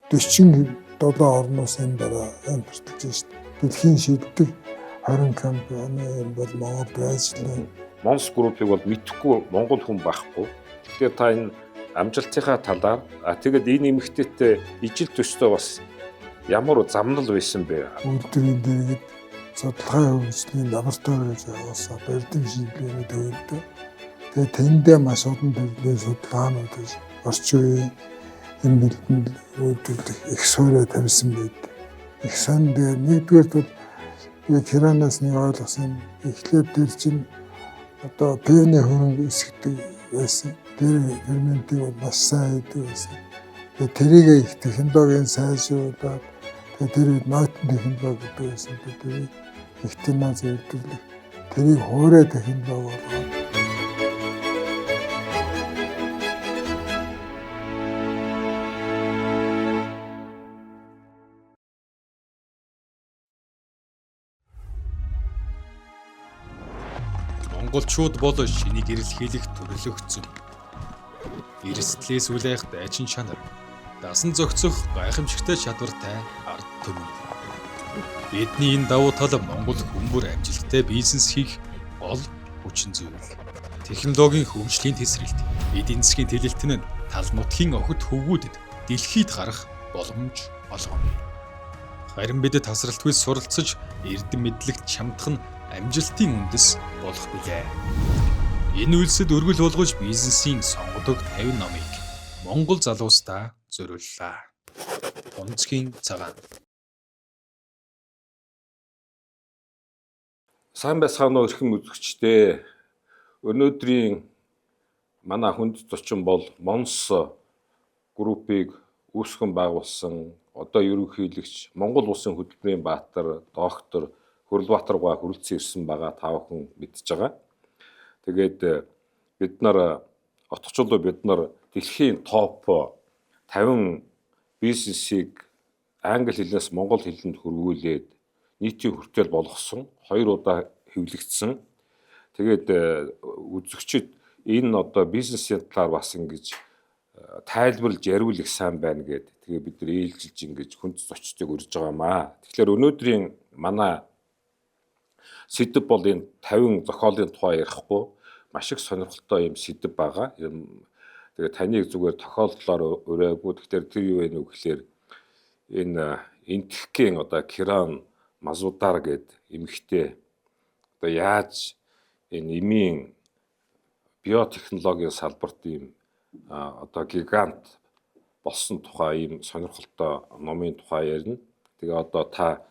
47 орноос энэ дараа импортлж шít. Дэлхийн шилдэг 20 компани юм бол Монголд байж лээ. Монс группийг бол мэдэхгүй монгол хүн байхгүй. Тэгэхээр та энэ амжилтынхаа талаар тэгээд энэ эмэгтэйтэй ижил төстэй бас ямар замнал байсан бэ? Үйлдвэрийн дэргэд судалгаа хөгжлийн лаборатори гэж явуулсан барилдын шинжилгээний төвөнд. Тэгээд тэндээ маш олон төрлийн судалгаанууд орчин үеийн эм бэлтгэл үйлдвэрлэх их суурь тавьсан байдаг. Их сан дээр нэгдүгээр бол би Киранаас нэг ойлгосон эхлээд тэр чинь одоо пивны хөрөнгө эсгдэг байсан. Тэр ферментийг бол маш сайн хийдэг байсан. Тэгээд тэрийг их технологийн сайжруулад тэгээд тэр үед нойтон технологи гэдэг байсан. Тэрийг их тэназ үйлдвэрлэх. Тэрийг хуурай технологи болгоод Монголчууд бол шинийг эрэлхийлэх төрөлөгцөн. Эрсдлээс үлээх дайчин чанар, дасан зохицох гайхамшигтай чадвартай ард түмэн. Бидний энэ давуу тал Монгол хүмүүр амжилттай бизнес хийх гол хүчин зүйл. Технологийн хөгжлийн тесрэлт, эдийн засгийн тэлэлт нь тал нутгийн охид хөвгүүдэд дэлхийд гарах боломж олгоно. Харин бид тасралтгүй суралцаж эрдэм мэдлэгт чамдах нь амжилтын үндэс болох билээ. Энэ үйлсэд өргөл болгож бизнесийн сонгодог 50 номыг Монгол залуустаа зориуллаа. Тунцгийн цагаан. Сайн байцгаана уу эрхэм үзэгчдээ. Өнөөдрийн манай хүнд зочин бол Монс группийг үүсгэн байгуулсан одоо ерөнхийлөгч Монгол улсын хөдөлмөрийн баатар доктор Хөрөлбаатар гуай хүрэлцэн ирсэн байгаа та бүхэн мэдж байгаа. Тэгээд бид нар отгочлоо бид нар дэлхийн топ 50 бизнесийг англи хэлнээс монгол хэлэнд хөрвүүлээд нийтийн хүртэл болгосон. 2 удаа хэвлэгдсэн. Тэгээд үзэгчид энэ одоо бизнесийн талаар бас ингэж тайлбарлаж яриул их сайн байна гэд. Тэгээ бид нар ээлжилж ингэж хүнд зочдыг урьж байгаа маа. Тэгэхээр өнөөдрийн манай сэдэв бол энэ 50 зохиолын тухай ярихгүй маш их сонирхолтой юм сэдэв байгаа. Тэгээ таныг зүгээр тохиолдлоор ураагүй. Тэгэхээр тэр юу вэ гэхээр энэ Энтхгийн одоо Киран Мазудар гэд эмэгтэй одоо яаж энэ эмийн биотехнологийн салбарт ийм одоо гигант болсон тухай ийм сонирхолтой номын тухай ярина. Тэгээ одоо та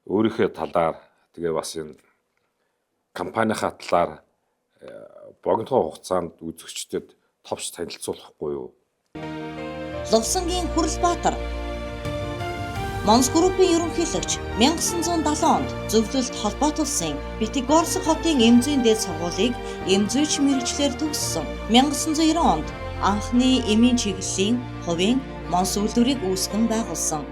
өөрийнхөө талаар тэгээ бас энэ компанийнхаа талаар богино хугацаанд үзэгчдэд товч танилцуулахгүй юу? Лувсангийн Хөрөлбаатар. Монс группийн ерөнхийлөгч 1970 онд зөвлөлт холбоот улсын Пятигорск хотын эмзүйн дээд сургуулийг эмзүйч мэргэжлээр төгссөн. 1990 онд анхны эмийн чиглэлийн хувийн Монс үйлдвэрийг үүсгэн байгуулсан.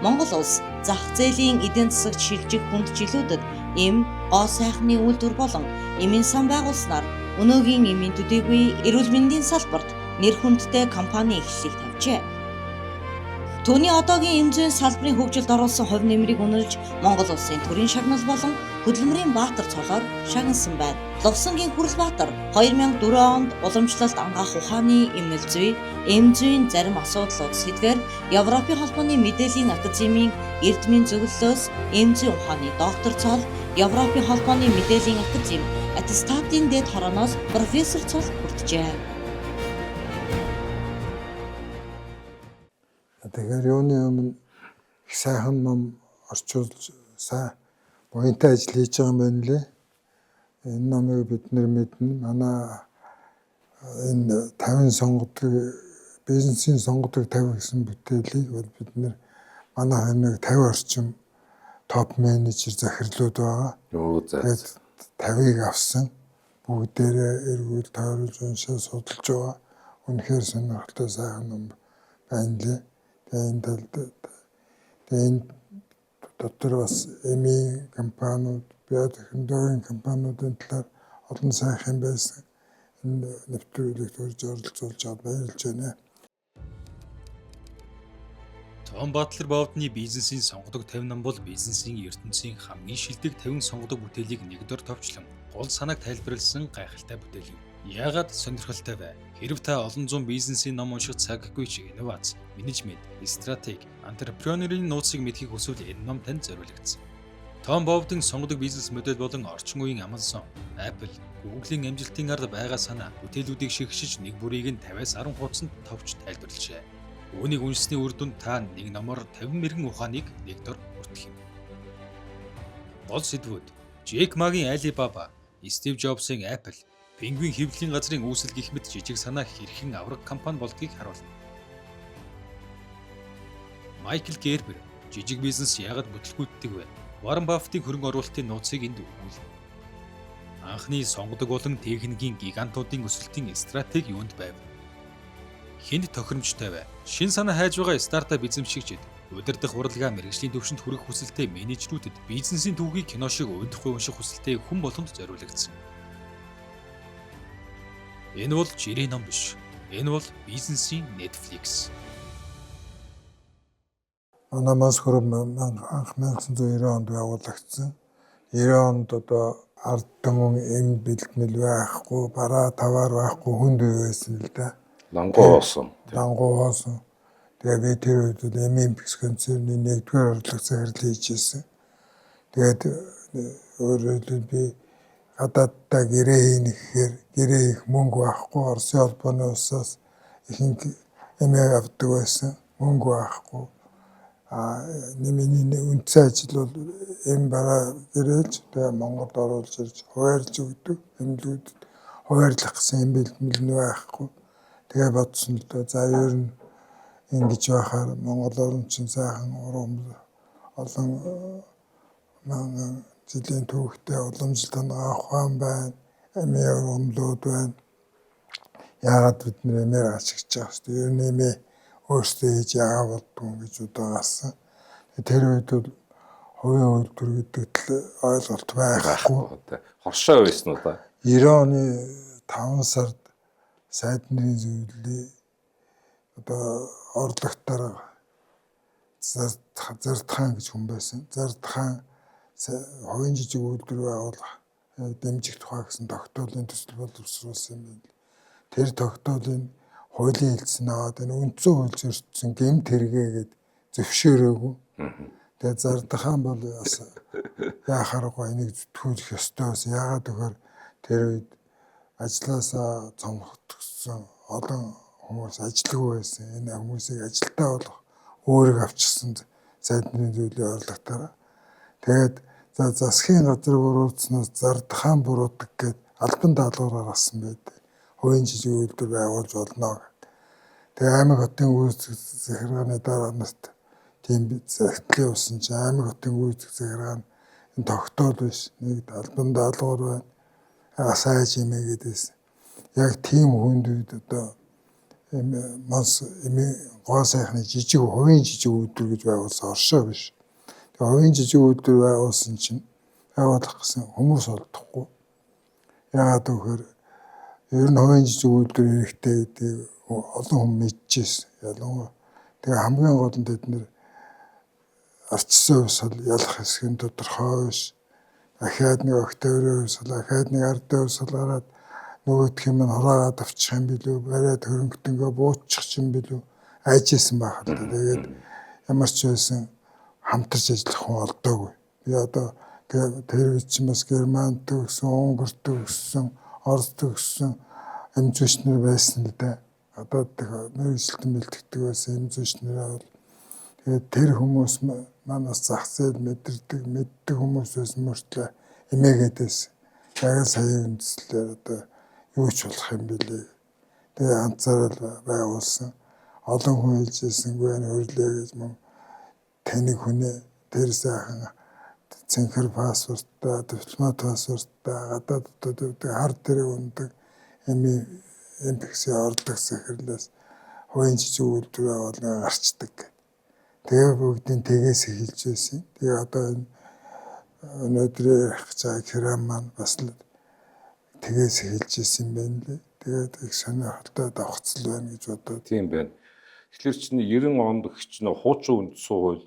Монгол улс зах зээлийн эдийн засагт шилжих хүнд жилүүдэд эм, гоо сайхны үйлдвэр болон эмийн сан байгуулснаар өнөөгийн эмийн төдийгүй эрүүл мэндийн салбарт нэр хүндтэй компани эхлэлийг тавьжээ. Түүний одоогийн эм зүйн салбарын хөгжилд оруулсан хувь нэмрийг үнэлж Монгол улсын төрийн шагнал болон хөдөлмөрийн баатар цолоор шагнасан байна. Лувсангийн Хөрөлбаатар 2004 онд уламжлалт ангаах ухааны эмнэл зүй, эм зүйн зарим асуудлууд сэдвээр Европын холбооны мэдээллийн академийн эрдмийн зөвлөлөөс эм зүйн ухааны доктор цол, Европын холбооны мэдээллийн академи аттестатын дээд хорооноос профессор цол хүрджээ. Тэгэхээр юуны өмнө их сайхан ном орчуулж сайн буянтай ажил хийж байгаа юм байна лээ. Энэ номыг бид нэр мэднэ. Манай энэ 50 сонгодог бизнесийн сонгодог 50 гэсэн бүтээлийг бол бид нэр манай хойног 50 орчим топ менежер захирлууд байгаа. Тэгээд 50-ыг авсан. Бүгдээрээ эргүүл тойруулж уншаа судалж байгаа. Үнэхээр сонирхолтой сайхан ном байна лээ. Тэгээ энэ талд тэгээ энэ дотор бас эмийн компаниуд, биотехнологийн компаниудын талаар олон сайхан байсан. Энэ нэвтрүүлэгт урьж оролцуулж аваад баярлж байна. Том Батлер Бовдны бизнесийн сонгодог 50 ном бол бизнесийн ертөнцийн хамгийн шилдэг 50 сонгодог бүтээлийг нэг дор товчлон гол санааг тайлбарласан гайхалтай бүтээл юм. Яагаад сонирхолтой вэ? Хэрв та олон зуун бизнесийн ном унших цаггүй ч инновац, менежмент, стратеги, entrepreneur-ийн нууцыг мэдэхийг хүсвэл энэ ном танд зориулагдсан. Том Бовдын сонгодог бизнес модель болон орчин үеийн Amazon, Apple, Google-ийн амжилтын ард байгаа санаа бүтээлүүдийг шигшиж нэг бүрийг нь 50-аас 10 хуудсанд товч тайлбарлажээ. Үүнийг уншсны үр дүнд та нэг номоор 50 мэргэн ухааныг нэг дор хүртэх юм. Гол сэдвүүд: Джек Магийн Alibaba, Стив Джобсын Apple, Пингвин хэвлэлийн газрын үүсэл гэх мэт жижиг санаа хэрхэн авраг компани болдгийг харуулна. Майкл Гербер жижиг бизнес яагаад бүтлгүүддэг вэ? Уоррен Баффетийн хөрөнгө оруулалтын нууцыг энд өгүүлнэ. Анхны сонгодог болон техникийн гигантуудын өсөлтийн стратеги юунд байв? Хэнд тохиромжтой вэ? Шин санаа хайж байгаа стартап эзэмшигчид, удирдах урлагаа мэргэжлийн түвшинд хүргэх хүсэлтэй менежерүүдэд, бизнесийн түүхийг кино шиг уйдахгүй унших хүсэлтэй хүн болгонд зориулагдсан. Энэ бол жирийн ном биш. Энэ бол бизнесийн Netflix. Манай Монс Group анх 1990 онд байгуулагдсан. 90 онд одоо ард түмэн эм бэлтгэл байхгүй, бараа таваар байхгүй хүнд үе байсан л да. Лангуу болсон. Лангуу болсон. Тэгээ би тэр үед бол MMX концерны 1-р орлого захирал хийж байсан. Тэгээд өөрөөр хэлбэл би гадааддаа гэрээ хийнэ гэхээр гэрээ хийх мөнгө байхгүй, Оросын холбооны улсаас ихэнх эмээ авдаг байсан. Мөнгө байхгүй. Миний үндсэн ажил бол эм бараа гэрээлж тэгээ Монголд оруулж ирж хуваарлж өгдөг. Эмнэлгүүдэд хуваарлах гэсэн эм бэлтгэл нь байхгүй. Тэгээ бодсон л доо. За ер нь ингэж байхаар Монгол орн чинь сайхан урам олон мянган жилийн түүхтэй уламжлалт хангаа ухаан байна. Эмийн ургамлууд байна. Яагаад бид нэр эмээр ашиглаж байгаа вэ? Ер нь эмээ өөрсдөө хийж яагаад болдгоо гэж удаа гарсан. Тэр үед бол хувийн үйлдвэр гэдэг ойлголт байхгүй. Хоршоо байсан уу та? 90 оны 5 сард сайд нарын зөвлөлийн одоо орлоготоор Зардхан гэж хүн байсан. Зардхан хувийн жижиг үйлдвэр байгуулах дэмжих тухай гэсэн тогтоолын төсөл боловсруулсан юм байна. Тэр тогтоолын хуулийн хэлсэн аваад энэ үндсэн хууль зөрчсөн гэмт хэрэгээ гэд зөвшөөрөөгүй. Тэгээ Зардхан бол бас яхааргүй энийг зүтгүүлэх ёстой байсан. Яагаад гэхээр тэр үед ажлаасаа цомгогдсон олон хүмүүс ажилгүй байсан. Энэ хүмүүсийг ажилтаа болгох өөрийг авчирсан сайд нарын зөвлөлийн орлоготоор. Тэгээд за засгийн газар буруутснаас Зардхан буруудаг гэд албан даалгавар гаргасан байдаг. Хувийн жижиг үйлдвэр байгуулж болно гэд. Тэгээ аймаг хотын гүйцэтгэх захиргааны дараа нарт тийм захидлын явуулсан чинь аймаг хотын гүйцэтгэх захиргаа нь энэ тогтоол биш. Нэг албан даалгавар байна. Асааж имэ гэдээсэн. Яг тийм хүнд үед одоо Монс эмийн гоо сайхны жижиг хувийн жижиг үйлдвэр гэж байгуулсан оршоо биш. Тэгээ хувийн жижиг үйлдвэр байгуулсан чинь байгуулах гэсэн хүмүүс олдохгүй. Яагаад гэвэл ер нь хувийн жижиг үйлдвэр хэрэгтэй гэдгийг олон хүн мэдчихсэн. Ялангуяа тэгээ хамгийн гол нь тэд нэр арчсан хувьсгал ялах хэсэг нь тодорхой биш. Дахиад нэг октябрийн хувьсгал, дахиад нэг ардын хувьсгал гараад нөгөөх юм нь хураагаад авчих юм билүү, бариад хөрөнгөтөнгөө буучих юм билүү айжсэн байх л да. Тэгээд ямар ч байсан хамтарч ажиллах хүн олдоогүй. Би одоо тэр үед чинь бас Германд төгссөн, Унгарт төгссөн, Орос төгссөн эмзүүч нар байсан л да. Одоо мэргэжилтэн бэлтгэдэг байсан эмзүүч нар бол тэгээд тэр хүмүүс манаас зах зээл мэдэрдэг, мэддэг хүмүүс байсан мөртлөө эмээгээд байсан. Яг л сая үндслээр одоо юу ч болох юм бэлээ. Тэгээ ганцаараа л байгуулсан. Олон хүн хэлжсэнгүй энэ хөрлөө гэж мөн тэнэг хүнээ тэр сайхан цэнхэр паспорттой, дипломат паспорттой гадаад дотоод явдаг хар тэрэг ундаг эми эмпексийн орлого захирлаас хувийн жижиг үйлдвэр байгуулна гарчдаг. Тэгээ бүгдийн тэгээс эхэлж байсан. Тэгээ одоо энэ өнөөдөр ярих гэж байгаа керам маань бас л тэгээс эхэлж исэн юм байна лээ. Тэгээд их сонирхолтой давхцал байна гэж бодоод. Тийм байна. Тэгэхээр чинь 90 онд гэх чинь хуучин үндсэн хууль.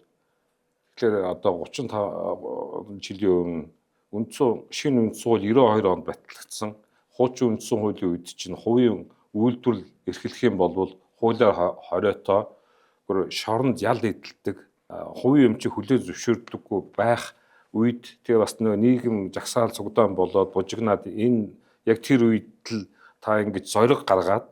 Тэгэхээр одоо 35 жилийн өмнө үндсэн шинэ үндсэн хууль 92 онд батлагдсан. Хуучин үндсэн хуулийн үед чинь хувийн үйлдвэрлэл эрхлэх юм бол хуулиар хориотой бүр шоронд ял эдэлдэг, хувийн юм чи хүлээн зөвшөөрдөггүй байх үед тэгээ бас нөгөө нийгэм жагсаал цугдаан болоод бужигнаад энэ яг тэр үед л та ингэж зориг гаргаад,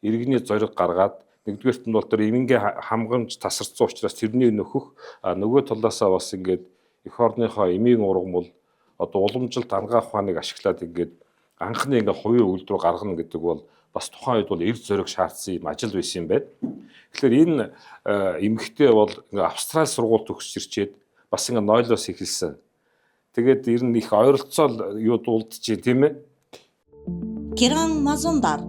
иргэний зориг гаргаад, нэгдүгээрт нь бол тэр эмингээ хамгамж тасарсан учраас тэрний нөхөх, нөгөө талаасаа бас ингээд эх орныхоо эмийн ургамал одоо уламжилт ангаа ухааныг ашиглаад ингээд анхны ингээд хувийн үйлдвэр гаргана гэдэг бол бас тухайн үед бол эр зориг шаардсан юм ажил байсан юм байна. Тэгэхээр энэ эмэгтэй бол ингээд Австрали сургууль төгсөж ирчээд бас ингээд нойлоос эхэлсэн. Тэгээд ер нь их ойролцоол юу дуулдчих тийм ээ. Киран Мазундар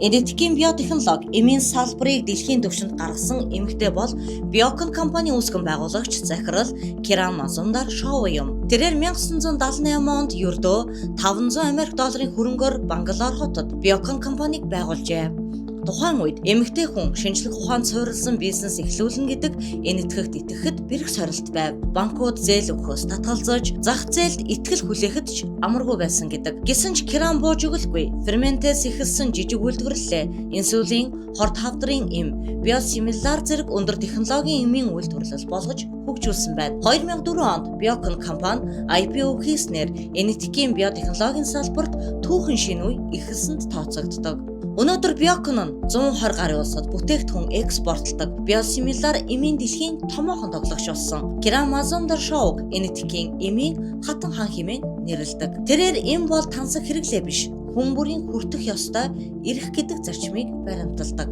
Энэтхэгийн биотехнологи эмийн салбарыг дэлхийн түвшинд гаргасан эмэгтэй бол Biocon компани үүсгэн байгуулагч захирал Киран Мазундар Шоу юм. Тэрээр 1978 онд ердөө 500 Америк долларын хөрөнгөөр Бангалор хотод Biocon компанийг байгуулжээ. Тухайн үед эмэгтэй хүн шинжлэх ухаанд суурилсан бизнес эхлүүлнэ гэдэг Энэтхэгт итгэхэд бэрх сорилт байв. Банкуд зээл өгөхөөс татгалзаж, зах зээлд итгэл хүлээхэд ч амаргүй байсан гэдэг. Гэсэн ч Киран бууж өгөлгүй. Ферментээс эхэлсэн жижиг үйлдвэрлэлээ инсулин, хорт хавдрын эм, биосимиляр зэрэг өндөр технологийн эмийн үйлдвэрлэл болгож хөгжүүлсэн байна. 2004 онд Biocon компани IPO хийснээр Энэтхэгийн биотехнологийн салбарт түүхэн шинэ үе эхэлсэнд тооцогддог. Өнөөдөр Biocon нь 120 гаруй улсад бүтээгдэхүүн экспортлдог биосимиляр эмийн дэлхийн томоохон тоглогч болсон. Киран Мазундар Шоуг Энэтхэгийн эмийн хатан хаан хэмээн нэрлэдэг. Тэрээр эм бол тансаг хэрэглээ биш, хүн бүрийн хүртэх ёстой эрх гэдэг зарчмыг баримталдаг.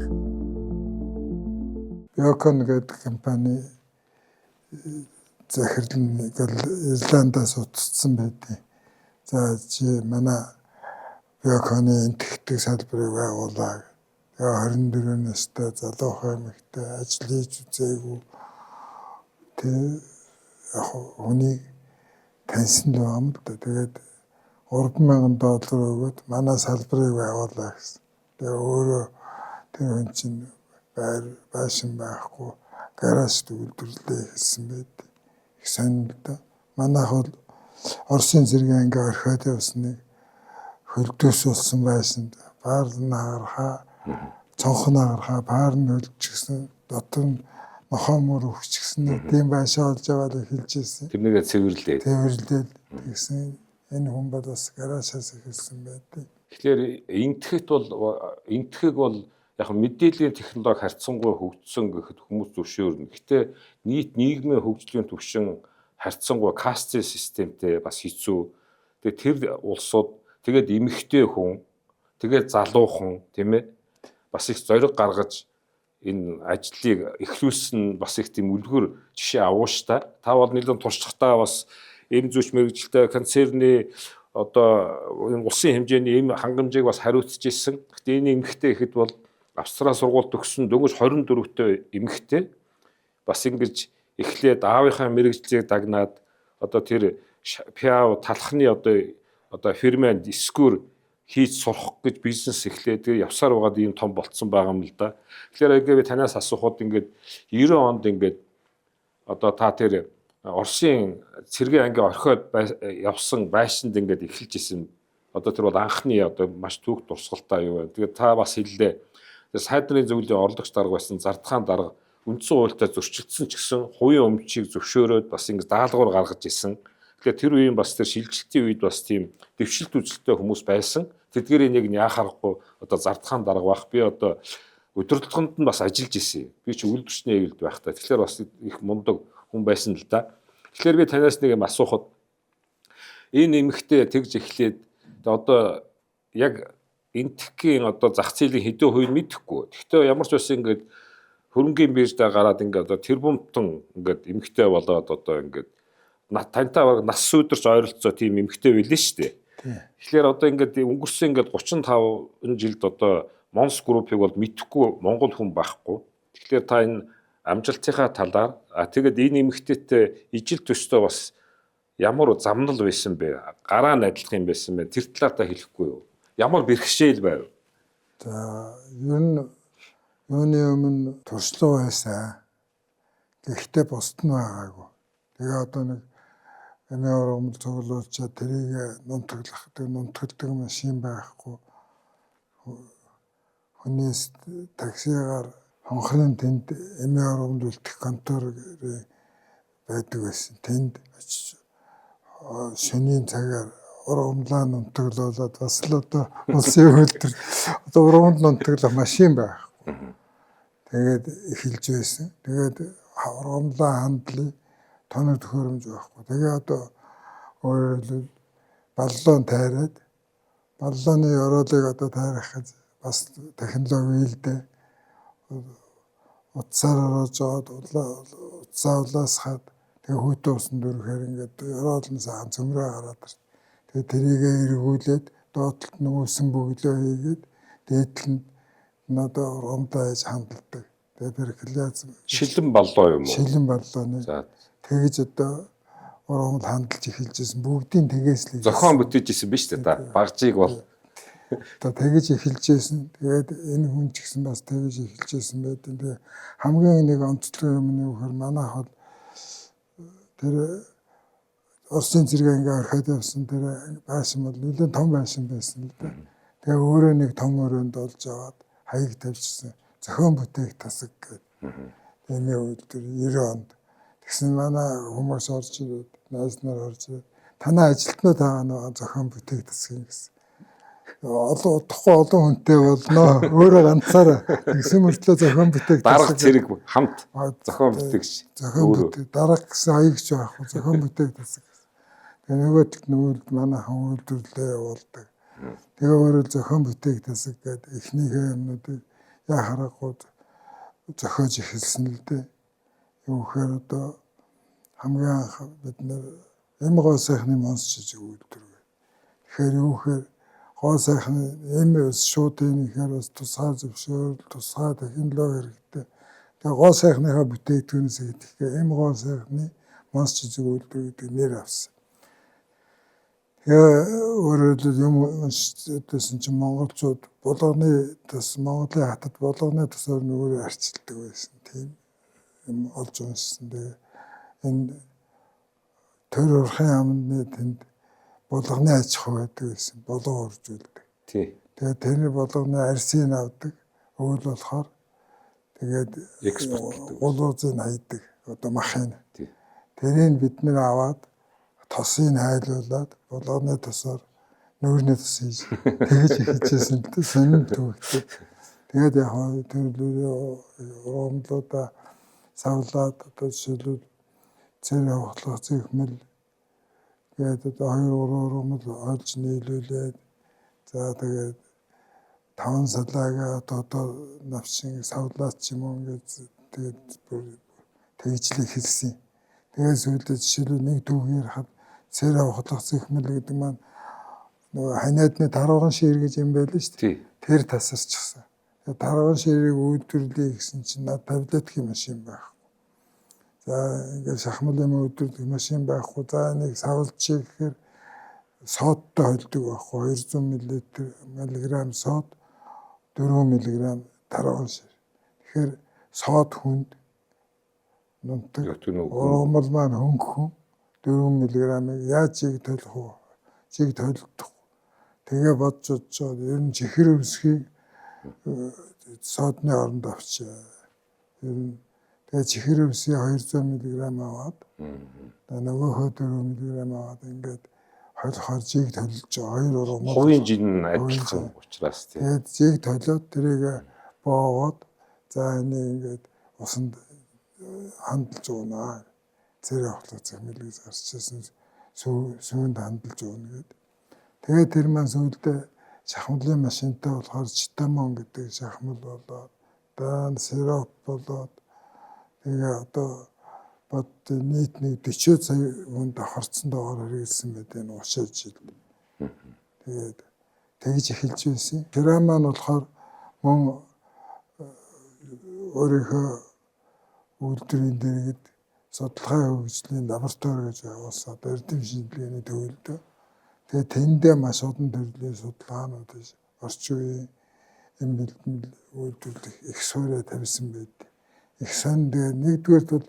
Biocon гэдэг компани захирал нь Ирландаас утассан байдیں۔ За чи манай Biocon-ы энэтхэг салбарыг байгуулаа. Тэгээ 24 настай залуухан эмэгтэй ажил хийж үзээгүй. Тэг яг хүнийг таньсан л байгаа юм л да. Тэгээд $3000 өгөөд манай салбарыг байгуулаа гэсэн. Тэгээ өөрөө тэр хүн чинь байр байшин байхгүй гаражд үйлдвэрлэлээ хийсэн байд. Их сонин л да. Манайх бол Оросын цэргийн анги орхиод явсныг хөлдөөс болсон байсан. Баар нь хагархаа, цонх нь хагархаа, паар нь хөлжчихсэн, дотор нь нохоо мөр өгчихсэн тийм байшаа олж аваад эхэлж ирсэн. Тэрнийгээ цэвэрлээд. Цэвэрлээд тэгсэн. Энэ хүн бол бас гаражаас эхэлсэн байдаг. Тэгэхээр энэтхэг бол яг мэдээллийн технологи харьцангуй хөгжсөн гэхэд хүмүүс зөвшөөрнө. Гэхдээ нийт нийгмийн хөгжлийн түвшин харьцангуй кастын системтэй бас хэцүү. Тэгээ тэр улсууд тэгээд эмэгтэй хүн, тэгээд залуухан тийм ээ бас их зориг гаргаж энэ ажлыг эхлүүлсэн бас их тийм үлгэр жишээ авууштай. Та бол нэлээд туршлагатай бас эм зүйч мэргэжилтэй концерны одоо энэ улсын хэмжээний эм хангамжийг бас хариуцж ирсэн. Гэхдээ энэ эмэгтэй ихэд бол Австрали сургууль төгссөн дөнгөж 24-тэй эмэгтэй бас ингэж эхлээд аавынхаа мэргэжлийг дагнаад одоо тэр пиав талхны одоо фирманд эсгүүр хийж сурах гэж бизнес эхлээд тэгээ явсаар байгаад ийм том болцсон байгаа юм л да. Тэгэхээр ингээ би танаас асуухад ингээд 90 онд ингээд одоо та тэр Оросын цэргийн анги орхиод явсан байшинд ингээд эхэлж исэн. Одоо тэр бол анхны одоо маш түүх дурсгалтай юу байна. Тэгээд та бас хэллээ. Тэгээд сайд нарын зөвлөлийн орлогч дарга байсан Зардхан дарга үндсэн хуультай зөрчилдсөн ч гэсэн хувийн өмчийг зөвшөөрөөд бас ингээд даалгавар гаргаж исэн. Тэгэхээр тэр үеийн бас тэр шилжилтийн үед бас тийм дэвшилт үзэлтэй хүмүүс байсан. Тэдгээрийн нэг яах аргагүй одоо Зардхан дарга байх. Би одоо удирдлаганд нь бас ажиллаж исэн. Би чи үйлдвэрчний хэвлэлд байх та. Тэгэхээр бас их мундаг хүн байсан л да. Тэгэхээр би танаас нэг юм асуухад энэ эмэгтэй тэгж эхлээд одоо яг энэтхэгийн одоо зах зээлийн хэдэн хувийг мэдэхгүй. Гэхдээ ямар ч байсан ингээд хөрөнгийн бирждээ гараад ингээд одоо тэрбумтан ингээд эмэгтэй болоод одоо ингээд тантай баг нас сүдэрч ойролцоо тийм эмэгтэй байлээ шүү дээ. Тэгэхээр одоо ингээд өнгөрсөн ингээд 35 жилд одоо Монс группийг бол мэдэхгүй монгол хүн байхгүй. Тэгэхээр та энэ амжилтынхаа талаар тэгээд энэ эмэгтэйтэй ижил төстэй бас ямар замнал байсан бэ? Гараа найдлах юм байсан бэ? Тэр талаар та хэлэхгүй юу? Ямар бэрхшээл байв? За ер нь Юуны өмнө туршлага байсан. Гэхдээ бусд нь байгаагүй. Тэгээ одоо нэг эмийн ургамал цуглуулчаад тэрийг нунтаглах, тэг нунтагладаг машин байхгүй. Хүнээс таксигаар хонхрын тэнд эмийн ургамал үлдэх контор байдаг байсан. Тэнд очиж шөнийн цагаар ургамлаа нунтаглуулад бас л одоо улсын үйлдвэр одоо ургамал нунтаглах машин байхгүй. Тэгээд эхэлж байсан. Тэгээд ургамлаа хандлаа, тоног төхөөрөмж байхгүй. Тэгээ одоо өөрөөр хэлбэл баллон тайраад баллоны ёроолыг одоо тайрах гэж бас технологи илдэ. Утсаар ороож аваад утсаа улаасгаад тэгээ хүйтэн усан дөрөхээр ингээд ёроол нь сайхан цөмрөө гараад ирт. Тэгээ тэрийгэ эргүүлээд доод талд нь үсэн бөглөө хийгээд дээд талд нь одоо ургамлаа яаж хандладаг. Тэгээ перкляц Шилэн баллоо юм уу? Шилэн баллооны. За. Тэгэж одоо ургамал хандалж эхэлж байсан. Бүгдийн тэгээс л Зохион бүтээж исэн биз дээ та. Багжийг бол одоо тэгэж эхэлж байсан. Тэгээд энэ хүн ч гэсэн бас тэгэж эхэлж байсан байдаг. Тэгээ хамгийн нэг онцлог юм нь юу гэхээр манайх бол тэр Оросын зэрэг ингээ орхиод явсан тэр байшин бол нэлээд том байшин байсан л да. Тэгээ өөрөө нэг том өрөөнд олж аваад хаяг тавьчихсан. Зохион бүтээх тасаг гэдэг. Эмийн үйлдвэр 90 онд. Тэгсэн манай хүмүүс орж ирээд, найз нар орж ирээд танай ажилтнууд байгаа нөгөө зохион бүтээх тасаг гэсэн. Олон удахгүй олон хүнтэй болно. Өөрөө ганцаараа тэгсэн мөртлөө зохион бүтээх дарга зэрэг хамт зохион бүтээгч. Зохион бүтээх дарга гэсэн хаягч байхгүй зохион бүтээх тасаг гэсэн. Тэгээ нөгөө талд нөгөө манайхан үйлдвэрлэлээ явуулдаг. Тэгээ өөрөө зохион бүтээх тасаг гэдэг эхнийхээ юмнуудыг яа харахгүй зохиож эхэлсэн л дээ. Юу гэхээр одоо хамгийн анх бид нэр эм гоо сайхны монс жижиг үйлдвэр гэх. Тэгэхээр юу гэхээр гоо сайхны эм шууд энэ ихээр бас тусгай зөвшөөрөл, тусгай технологи хэрэгтэй. Тэгээ гоо сайхныхаа бүтээгдэхүүнээс идэхгүй эм гоо сайхны монс жижиг үйлдвэр гэдэг нэр авсан. Тэгээ өөрөөр хэлбэл юм уншижсэн чинь монголчууд булганы тус Монголын хатад булганы тусаар нь өөрөө арчилдаг байсан. Тийм юм олж уншсан. Тэгээ энэ төр урхын амны тэнд булганы аж ахуй байдаг байсан. Булга үржүүлдэг. Тий. Тэгээ тэрний булганы арсыг авдаг. Өвөл болохоор тэгээд экспортлдог. Гулуузыг хайдаг. Одоо махыг. Тий. Тэрийг бид нэр аваад тосыг хайлуулад булганы тосоор нүүрний тос хийж тэгэж эхэлжсэн л дээ. Сонин төвөгтэй. Тэгээд яг тэр ургамлуудаа савлаад одоо жишээлбэл цэр хавхлах зэхмэл тэгээд одоо 2 3 ургамал олж нийлүүлээд за тэгээд 5 салаагаа одоо навчин савлаад ч юм уу ингээд тэгээд бүр тэгж л эхэлсэн. Тэгээд сүүлдээ жишээлбэл нэг түүх ярихад цэр авахлах зэхмэл гэдэг маань нөгөө ханиадны тарваган шир гэж юм байл шүү дээ. Тэр тасарчихсан. Тэгээд тарваган ширийг үйлдвэрлэе гэсэн чинь над таблеткийн машин байхгүй. За ингээд шахмал юм үйлдвэрлэх машин байхгүй. За энийг савлчих гэхээр содтой холддог байхгүй. 200 мг сод, 4 мг тарваган шир. Тэгэхээр сод хүнд нунтаг ургамал маань хөнгөн 4 мг-ыг яаж чиг толих вэ? Чиг толдох. Тэгээ бодж бодож ер нь чихэр өвсгийг содны оронд авчаа. Ер нь тэгээ чихэр өвсгийг 200 мг аваад нөгөөхөө 4 мг аваад ингээд холихоор жиг толж хоёр ургамал. Хувийн жин адилхан учраас тийм. Тэгээд жиг толиод тэрийг боогоод за энийг ингээд усанд хандалж уунаа. Цэр авахлах захимэл гэж гарч ирсэн сүүнд хандалж уuna гэд. Тэгээд тэр маань сүүлдээ шахмлын машинтай болохоор читамон гэдэг шахмал болоод даан сироп болоод тэгээ одоо бод нийт нэг 40 сая хүн давхарцсан доогоор хэрэгэлсэн байдаг энэ 30 жил. Тэгээд тэгж эхэлж байсан. Тэр маань болохоор мөн өөрийнхөө үйлдвэрийн дэргэд судалгаа хөгжлийн лаборатори гэж байгуулсан. Эрдэм шинжилгээний төвлөрдөө. Тэгээ тэндээ маш олон төрлийн судалгаанууд орчин үеийн эм бэлтгэл үйлдвэрлэх их суурь тавьсан байдаг. Их сан тэгээ нэгдүгээр бол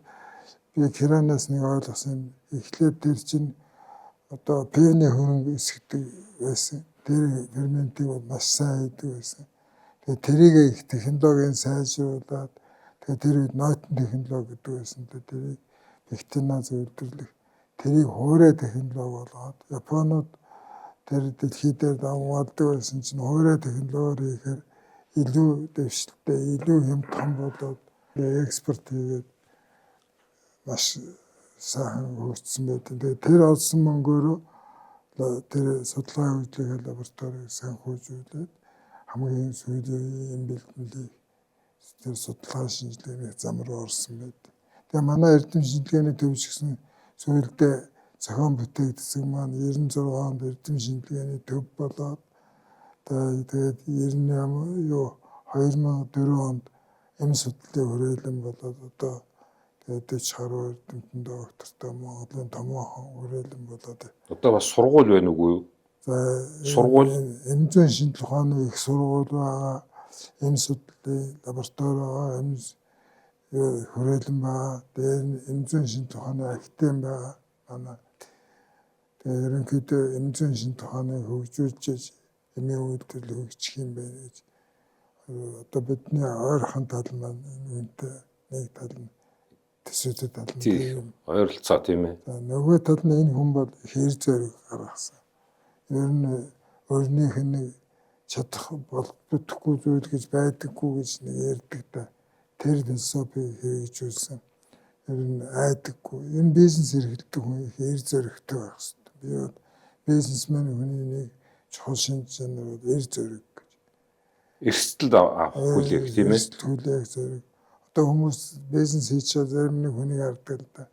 би Киранаас нэг ойлгосон юм. Эхлээд тэр чинь одоо пивны хөрөнгө эсгдэг байсан. Тэр ферментийг бол маш сайн хийдэг байсан. Тэгээ тэрийг их технологийн сайжруулад тэгээ тэр үед нойтон технологи гэдэг байсан. Тэгээ тэрийг бактеназ үйлдвэрлэх тэрийг хуурай технологи болгоод Японууд тэр дэлхий дээр давмгаалдаг байсан чинь хуурай технологиор хийхээр илүү дэвшилтэй, илүү хямдхан болоод экспорт хийгээд маш сайхан хөгжсөн байдаг. Тэгээ тэр олсон мөнгөөрөө тэр судалгаа хөгжлийн лабораторийг санхүүжүүлээд хамгийн сүүлийн үеийн бэлтгэлийг тэр судалгаа шинжилгээний зам руу орсон байдаг. Тэгээ манай эрдэм шинжилгээний төв гэсэн сүүлдээ зохион бүтээгдэсэн маань 96 онд эрдэм шинжилгээний төв болоод тэгээд 98 юу 2004 онд эм судлалын хүрээлэн болоод одоо тэгээд 40 гаруй эрдэмтэн доктортой Монголын томоохон хүрээлэн болоод одоо бас сургууль байна уугүй юу? За сургууль эм зүйн шинжлэх ухааны их сургууль байгаа, эм судлалын лаборатори байгаа, эм хүрээлэн байгаа, дээр нь эм зүйн шинжлэх ухааны академи байгаа. Манай тэгээ ерөнхийдөө эм зүйн шинжлэх ухааныг хөгжүүлж эмийн үйлдвэрлэл хөгжих юм байна гэж одоо бидний ойрхон тал маань энэ нэг тал нь төсөөтэй тал нь тийм ойролцоо тийм ээ. За нөгөө тал нь энэ хүн бол их эр зориг гаргасан. Ер нь өөрнийх нь нэг чадах болдоггүй зүйл гэж байдаггүй гэж нэг ярьдаг та. Тэр философийг хэрэгжүүлсэн. Ер нь айдаггүй. Энэ бизнес эрхэлдэг хүн их эр зоригтой байх хэрэгтэй. Би бол бизнесмен хүний нэг чухал шинж чанар бол эр зориг гэж. Эрсдэл авах хүлээх тийм ээ. Эрсдэл хүлээх зориг. Одоо хүмүүс бизнес хийж байгаа зарим нэг хүнийг хардаг л да.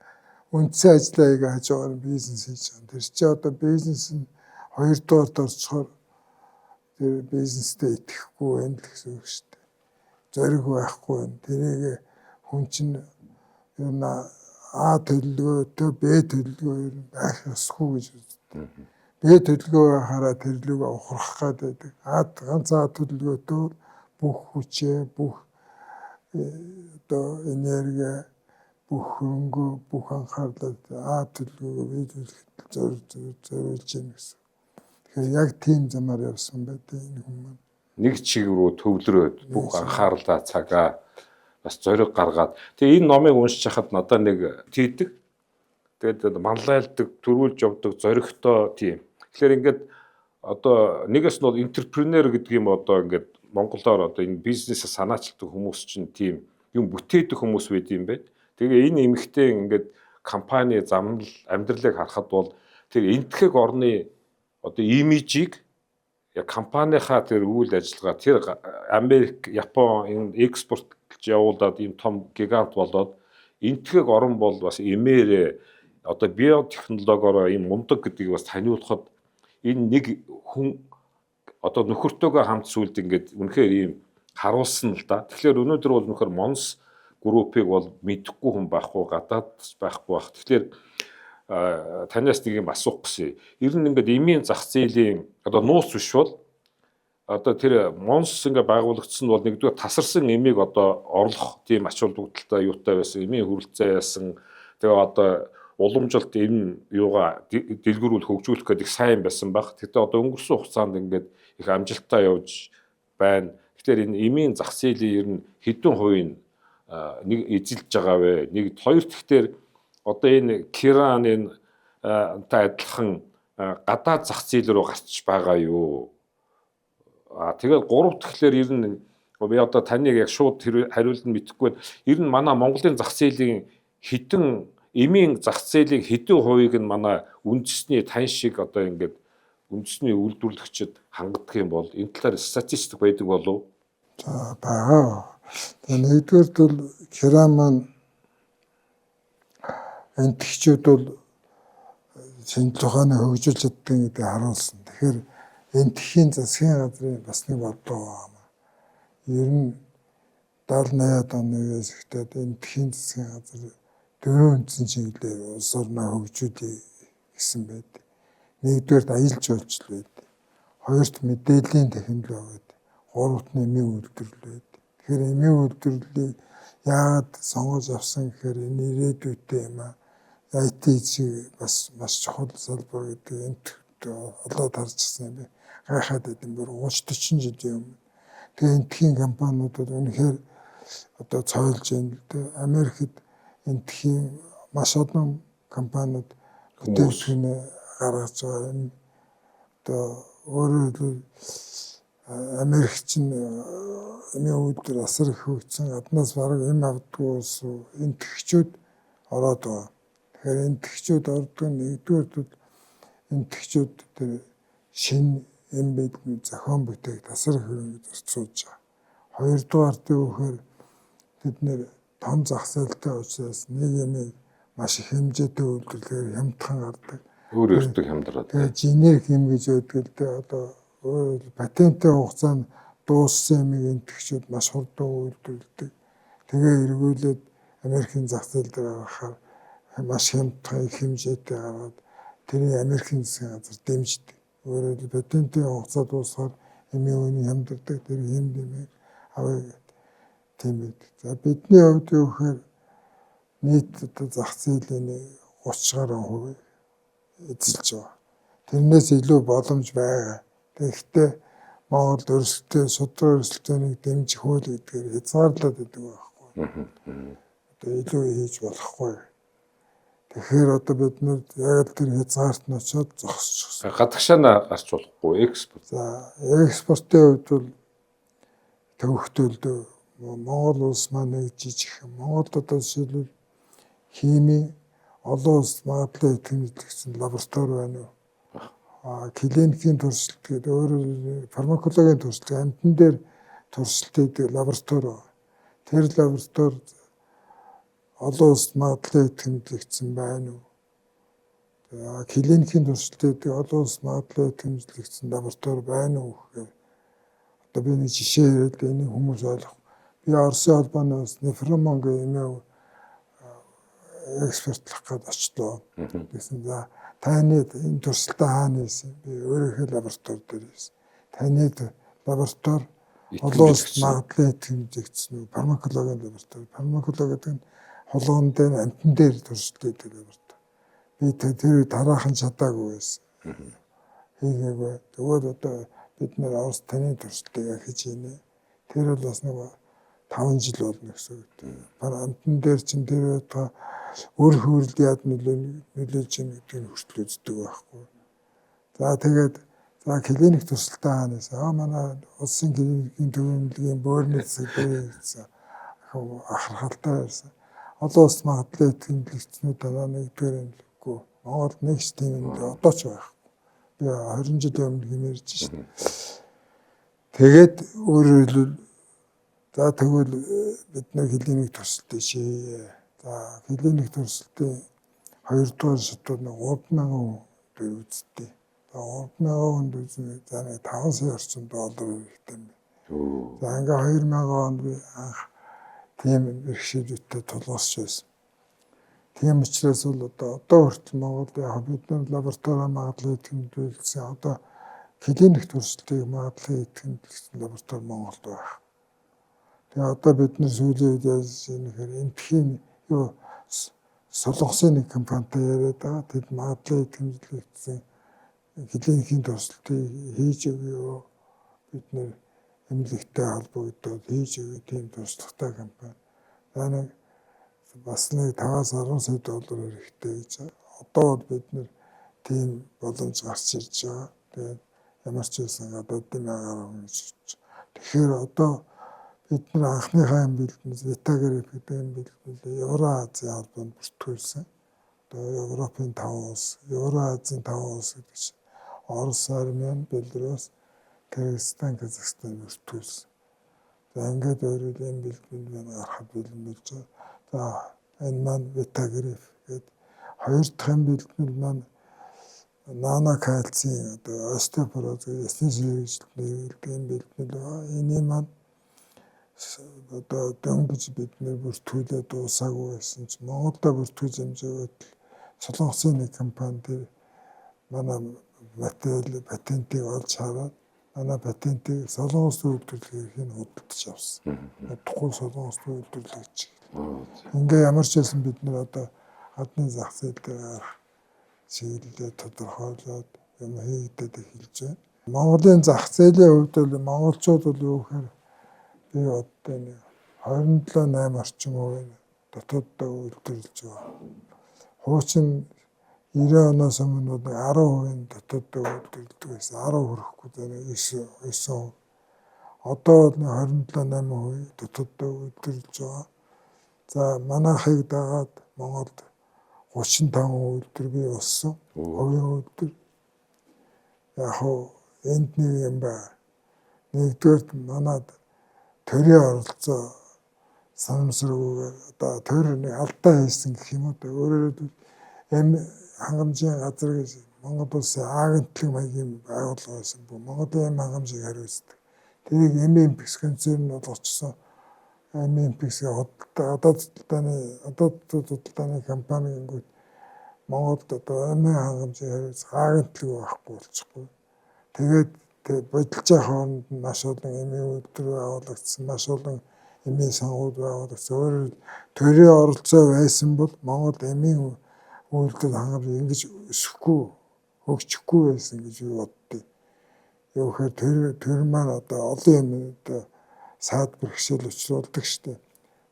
Үндсэн ажлаа хийгээ хажуугаар бизнес хийж байгаа. Тэр чинь одоо бизнес нь хоёрдугаарт орчихоор тэр бизнестэй итгэхгүй байна л гэсэн үг шүү дээ. Зориг байхгүй байна. Тэрийг хүн чинь ер нь А төлөвлөгөөтэй Б төлөвлөгөө ер нь байх ёсгүй гэж үздэг. Б төлөвлөгөө хараа тэр лүгөө ухрах гээд байдаг. А ганц А төлөвлөгөөтэй бол бүх хүчээ, бүх одоо энерги, бүх хөрөнгө, бүх анхаарлаа А төлөвлөгөөгөө биелүүлэхэд зориулж байна гэсэн. Тэгэхээр яг тийм замаар явсан байдаг энэ хүн маань. Нэг чиг рүү төвлөрөөд бүх анхаарлаа цагаа бас зориг гаргаад тэгээ энэ номыг уншиж хахад надад нэг тийдэг. Тэгээд манлайлдаг, төрүүлж явдаг зоригтой тийм. Тэгэхээр ингээд одоо нэгээс нь бол энтерпренер гэдэг юм одоо ингээд монголоор одоо энэ бизнесээ санаачилдаг хүмүүс чинь тийм юм бүтээдэг хүмүүс байд юм байна. Тэгээ энэ эмэгтэй ингээд компани замнал амьдралыг харахад бол тэр энтхэг орны одоо имижийг яг компанийнхаа тэр үйл ажиллагаа тэр Америк, Япон энэ экспортлж явуулаад ийм том гигант болоод энтхэг орн бол бас эмээрээ одоо биотехнологиороо ийм мундаг гэдгийг бас таниулахад энэ нэг хүн одоо нөхөртөөгөө хамт сүлд ингээд үнэхээр ийм харуулсан л да. Тэгэхээр өнөөдөр бол үнэхээр Монс группийг бол мэдэхгүй хүн байхгүй, гадаад байхгүй бах. Тэгэхээр танаас нэг юм асуух гэсэн. Ер нь ингээд эмийн зах зээлийн одоо нууц биш бол одоо тэр Монс ингээ байгуулагдсан нь бол нэгдүгээр тасарсан эмийг одоо орлох тийм ач холбогдолтой юутай байсан, эмийн хүрэлцээ яасан. Тэгээ одоо уламжлалт эм юугаа дэлгэрүүл хөгжүүлэх гэдэг их сайн байсан баг. Тэгтээ одоо өнгөрсөн хугацаанд ингээд их амжилттай явж байна. Тэгэхээр энэ эмийн зах зээлийн ер нь хэдэн хувийн нэг эзэлж байгаа вэ? Нэг хоёр тэгэхээр одоо энэ Киран энэ та адилхан гадаад зах зээл рүү гарч байгаа юу? А тэгээд гурав тэгэхээр ер нь би одоо таныг яг шууд хариулт нь мэдэхгүй байна. Ер нь манай Монголын зах зээлийн хэдэн эмийн зах зээлийн хэдэн хувийг нь манай үндэсний тань шиг одоо ингээд үндэсний үйлдвэрлэгчид хангадаг юм бол энэ талаар статистик байдаг болов? За байгаа. Тэгээ нэгдүгээрт бол Киран маань энтгчүүд бол шинжлэх ухааны хөгжүүлж чаддаг гэдгийг харуулсан. Тэгэхээр энтхийн засгийн газрын бас нэг бодлого байна. Ер нь 70 80-аад оны үеэс эхлээд энтхийн засгийн газар дөрвөн үндсэн чиглэлээр улс орноо хөгжүүлье гэсэн байдаг. Нэгдүгээрт аялал жуулчлал байдаг. Хоёрт мэдээллийн технологи байдаг. Гуравт нь эмийн үйлдвэрлэл байдаг. Тэгэхээр эмийн үйлдвэрлэлийг яагаад сонгож авсан гэхээр энэ ирээдүйтэй юм аа. IT чиг бас маш чухал салбар гэдэг энд олоод харчихсан юм би. Гайхаад байт юм бүр 30 40 жилийн өмнө. Тэгээ энтхийн компаниудад үнэхээр одоо цойлж байна л дээ. Америкт энтхийн маш олон компаниуд бүтээгдэхүүнээ гаргаж байгаа. Энэ одоо өөрөөр хэлбэл Америк чинь эмийн үйлдвэр асар их хөгжсөн. Гаднаас бараг эм авдаггүй улс руу энтхчүүд ороод байгаа. Тэгэхээр энтхчүүд ордог нь нэгдүгээр бол энтхчүүд тэр шинэ эм бэлэн зохион бүтээгт асар их хөрөнгө зарцуулж байгаа. Хоёрдугаар юу гэхээр тэд нэр том зах зээлтэй учраас нэг юмыг маш их хэмжээтэй үйлдвэрлэхээр хямдхан гардаг. Өөр өөртөө хямдраад. Тэгээ генерик юм гэж байдаг л дээ. Одоо өөрөөр патентын хугацаанд дууссан юмыг энтхчүүд маш хурдан үйлдвэрлэдэг. Тэгээ эргүүлээд Америкийн зах зээл дээр гаргахаар маш хямдхан их хэмжээтэй гаргаад тэрийг Америкийн засгийн газар дэмждэг. Өөрөөр хэлбэл патентын хугацаа дуусахаар эмийн үн хямдардаг, тэр хямд эмийг авъя гэдэг тийм байдаг. За бидний хувьд юу гэхээр нийт одоо зах зээлийн 30 гаруй хувийг эзэлж байгаа. Тэрнээс илүү боломж байгаа. Тэгэхдээ Монголд өрсөлдөөн, судраа өрсөлдөөнийг дэмжих хууль гэдгээр хязгаарлаад байдаг байхгүй. Одоо илүү хийж болохгүй. Тэгэхээр одоо бид нар яг л тэр хязгаарт нь очиод зогсчихсон. Гадагшаа гарч болохгүй экспорт. За экспортын хувьд бол төвөгтөлдөө Монгол улс маань нэг жижиг. Монголд одоо жишээлбэл химийн олон улс магадлан итгэмжлэгдсэн лаборатори байна уу? Клиникийн туршилт гэдэг өөрөөр фармакологийн туршилт амьтан дээр туршилт хийдэг лаборатори байна. Тэр лаборатори олон улс магадлан итгэмжлэгдсэн байна уу? За клиникийн туршилт хийдэг олон улс магадлан итгэмжлэгдсэн лаборатори байна уу гэхээр одоо би нэг жишээ яриад энийг хүмүүс ойлгох. Би Оросын холбооны улс нефромон гэх юм экспортлох гээд очлоо. Тэгсэн за таны энэ туршилтаа хаана хийсэн? Би өөрийнхөө лаборатори дээр хийсэн. Таны лаборатори олон улс магадлан итгэмжлэгдсэн үү? Фармакологийн лаборатори. Фармакологи гэдэг нь хулган дээр амьтан дээр туршилт хийдэг лаборатори. Би тэр тараахан чадаагүй байсан. Хийгээгүй. Тэгвэл одоо бид нэр Орос таны туршилтыг ахиж хийнэ. Тэр бол бас нэг 5 жил болно гэсэн үг. Амьтан дээр чинь тэр байтугай өр хөрөлд яад нөлөөлж юм гэдгийг хүртэл үздэг байхгүй. За тэгээд за клиник туршилтаа хаана байсан? Аа манай улсын клиникийн төв эмнэлгийн бөөрийн засаг дээр хийсэн. Ахархалтай байсан. Олон улс магадлан итгэмжлэгдснүүд танаа нэгдүгээр эмнэлэггүй. Монголд нэг ч тийм юм одоо ч байхгүй. Би 20 жилийн өмнө хэмээрж шин. Тэгээд өөрөөр хэлбэл за тэгвэл бид нар клиник туршилтыг шийе. За клиник туршилтын хоёрдугаар шатууд нэг 3000 хүн дээр үзтээ. За 3000 хүнд үзнэ. За нэг 5 сая орчим доллар хэрэгтэй юм байна. За ингээ 2000 онд би анх тийм бэрхшээлүүдтэй тулгарч байсан. Тийм учраас бол одоо хүртэл Монголд яг бид нар лаборатори магадлал итгэмжлүүлсэн. Одоо клиник туршилтыг магадлал итгэмжлүүлсэн лаборатори Монголд байх. Тэгээ одоо бид нар сүүлийн үед яаж юм гэхээр энтхийн юу Солонгосын нэг компанитай яриад байгаа. Тэд магадлал итгэмжлэгдсэн клиникийн туршилтыг хийж өгөө. Бид нэр эмнэлэгтэй холбогдоод хийж өгөө тийм туршлагатай компани. За нэг бас нэг 5-аас 10 сая доллар хэрэгтэй гэж. Одоо бол бид нэр тийм боломж гарч ирж байгаа. Тэгээд ямар ч байсан гадаадын агаар гэж бодож. Тэгэхээр одоо бид нар анхныхаа юм бэлдэнэ Витагриф гэдэг юм бэлдэнэ Евроазийн холбоонд бүртгүүлсэн. Одоо Европын 5 улс, Евроазийн 5 улс гэдэг чинь Орос, Армени, Беларусь, Кыргызстан, Казахстан бүртгүүлсэн. За ингээд өөрөөр юм бэлтгэл маань гарахад бэлэн болж байгаа. За энэ маань Витагриф гэдэг хоёр дахь юм бэлтгэл маань нано кальцийн одоо остеопороз гэх ясны ширхэгчлэлд хэрэглэдэг юм бэлтгэл байгаа. Эний маань одоо дөнгөж бид нэр бүртгүүлээ дуусаагүй байсан чинь Монголдо бүртгүүлж амжаагүй Солонгосын нэг компани тэр манай материал патентыг олж хараад Манай патентыг Солонгос үйлдвэрлэх эрхийг худалдаж авсан. Удахгүй Солонгос үйлдвэрлэгч. Ингээ ямар ч байсан бид нар одоо гадны зах зээл дээр гарах чиглэлээ тодорхойлоод юм хийгдээд эхэлж байна. Монголын зах зээлийн хувьд бол монголчууд бол юу гэхээр би одоо нэг 27 8 орчим хувийн дотооддоо үйлдвэрлэж байгаа. Хуучин 90 оноос өмнө бол 10% дотооддоо үйлдвэрлэдэг байсан. 10 хүрэхгүй зэрэг 9%. Одоо бол 27 8% дотооддоо үйлдвэрлэж байгаа. За манайхыг дагаад Монголд 35 үйлдвэр бий болсон. Хувийн үйлдвэр. Яг хуу энд нэг юм байна. Нэгдүгээрт манад төрийн оролцоо санамсаргүйгээр одоо төр нэг алдаа хийсэн гэх юм уу. Өөрөөр хэлбэл эм хангамжийн газар гэж Монгол улсын агентлаг маягийн байгууллага байсан. Монголын эм хангамжийг хариуцдаг. Тэрийг MMPX концерн болгочихсон. MMPX-ийн гадаад худалдааны компани гингүүд Монголд одоо эм хангамжийг хариуцах агентлаг байхгүй болчихгүй. Тэгээд бодолцоо хооронд нь маш олон эмийн үйлдвэр байгуулагдсан, маш олон эмийн сангууд байгуулагдсан. Өөрөөр төрийн оролцоо байсан бол Монгол эмийн үйлдвэр хангамж ингэж өсөхгүй, хөгжихгүй байсан гэж би боддیں۔ Юу гэхээр төр маань одоо олон юм одоо саад бэрхшээл учруулдаг штеп.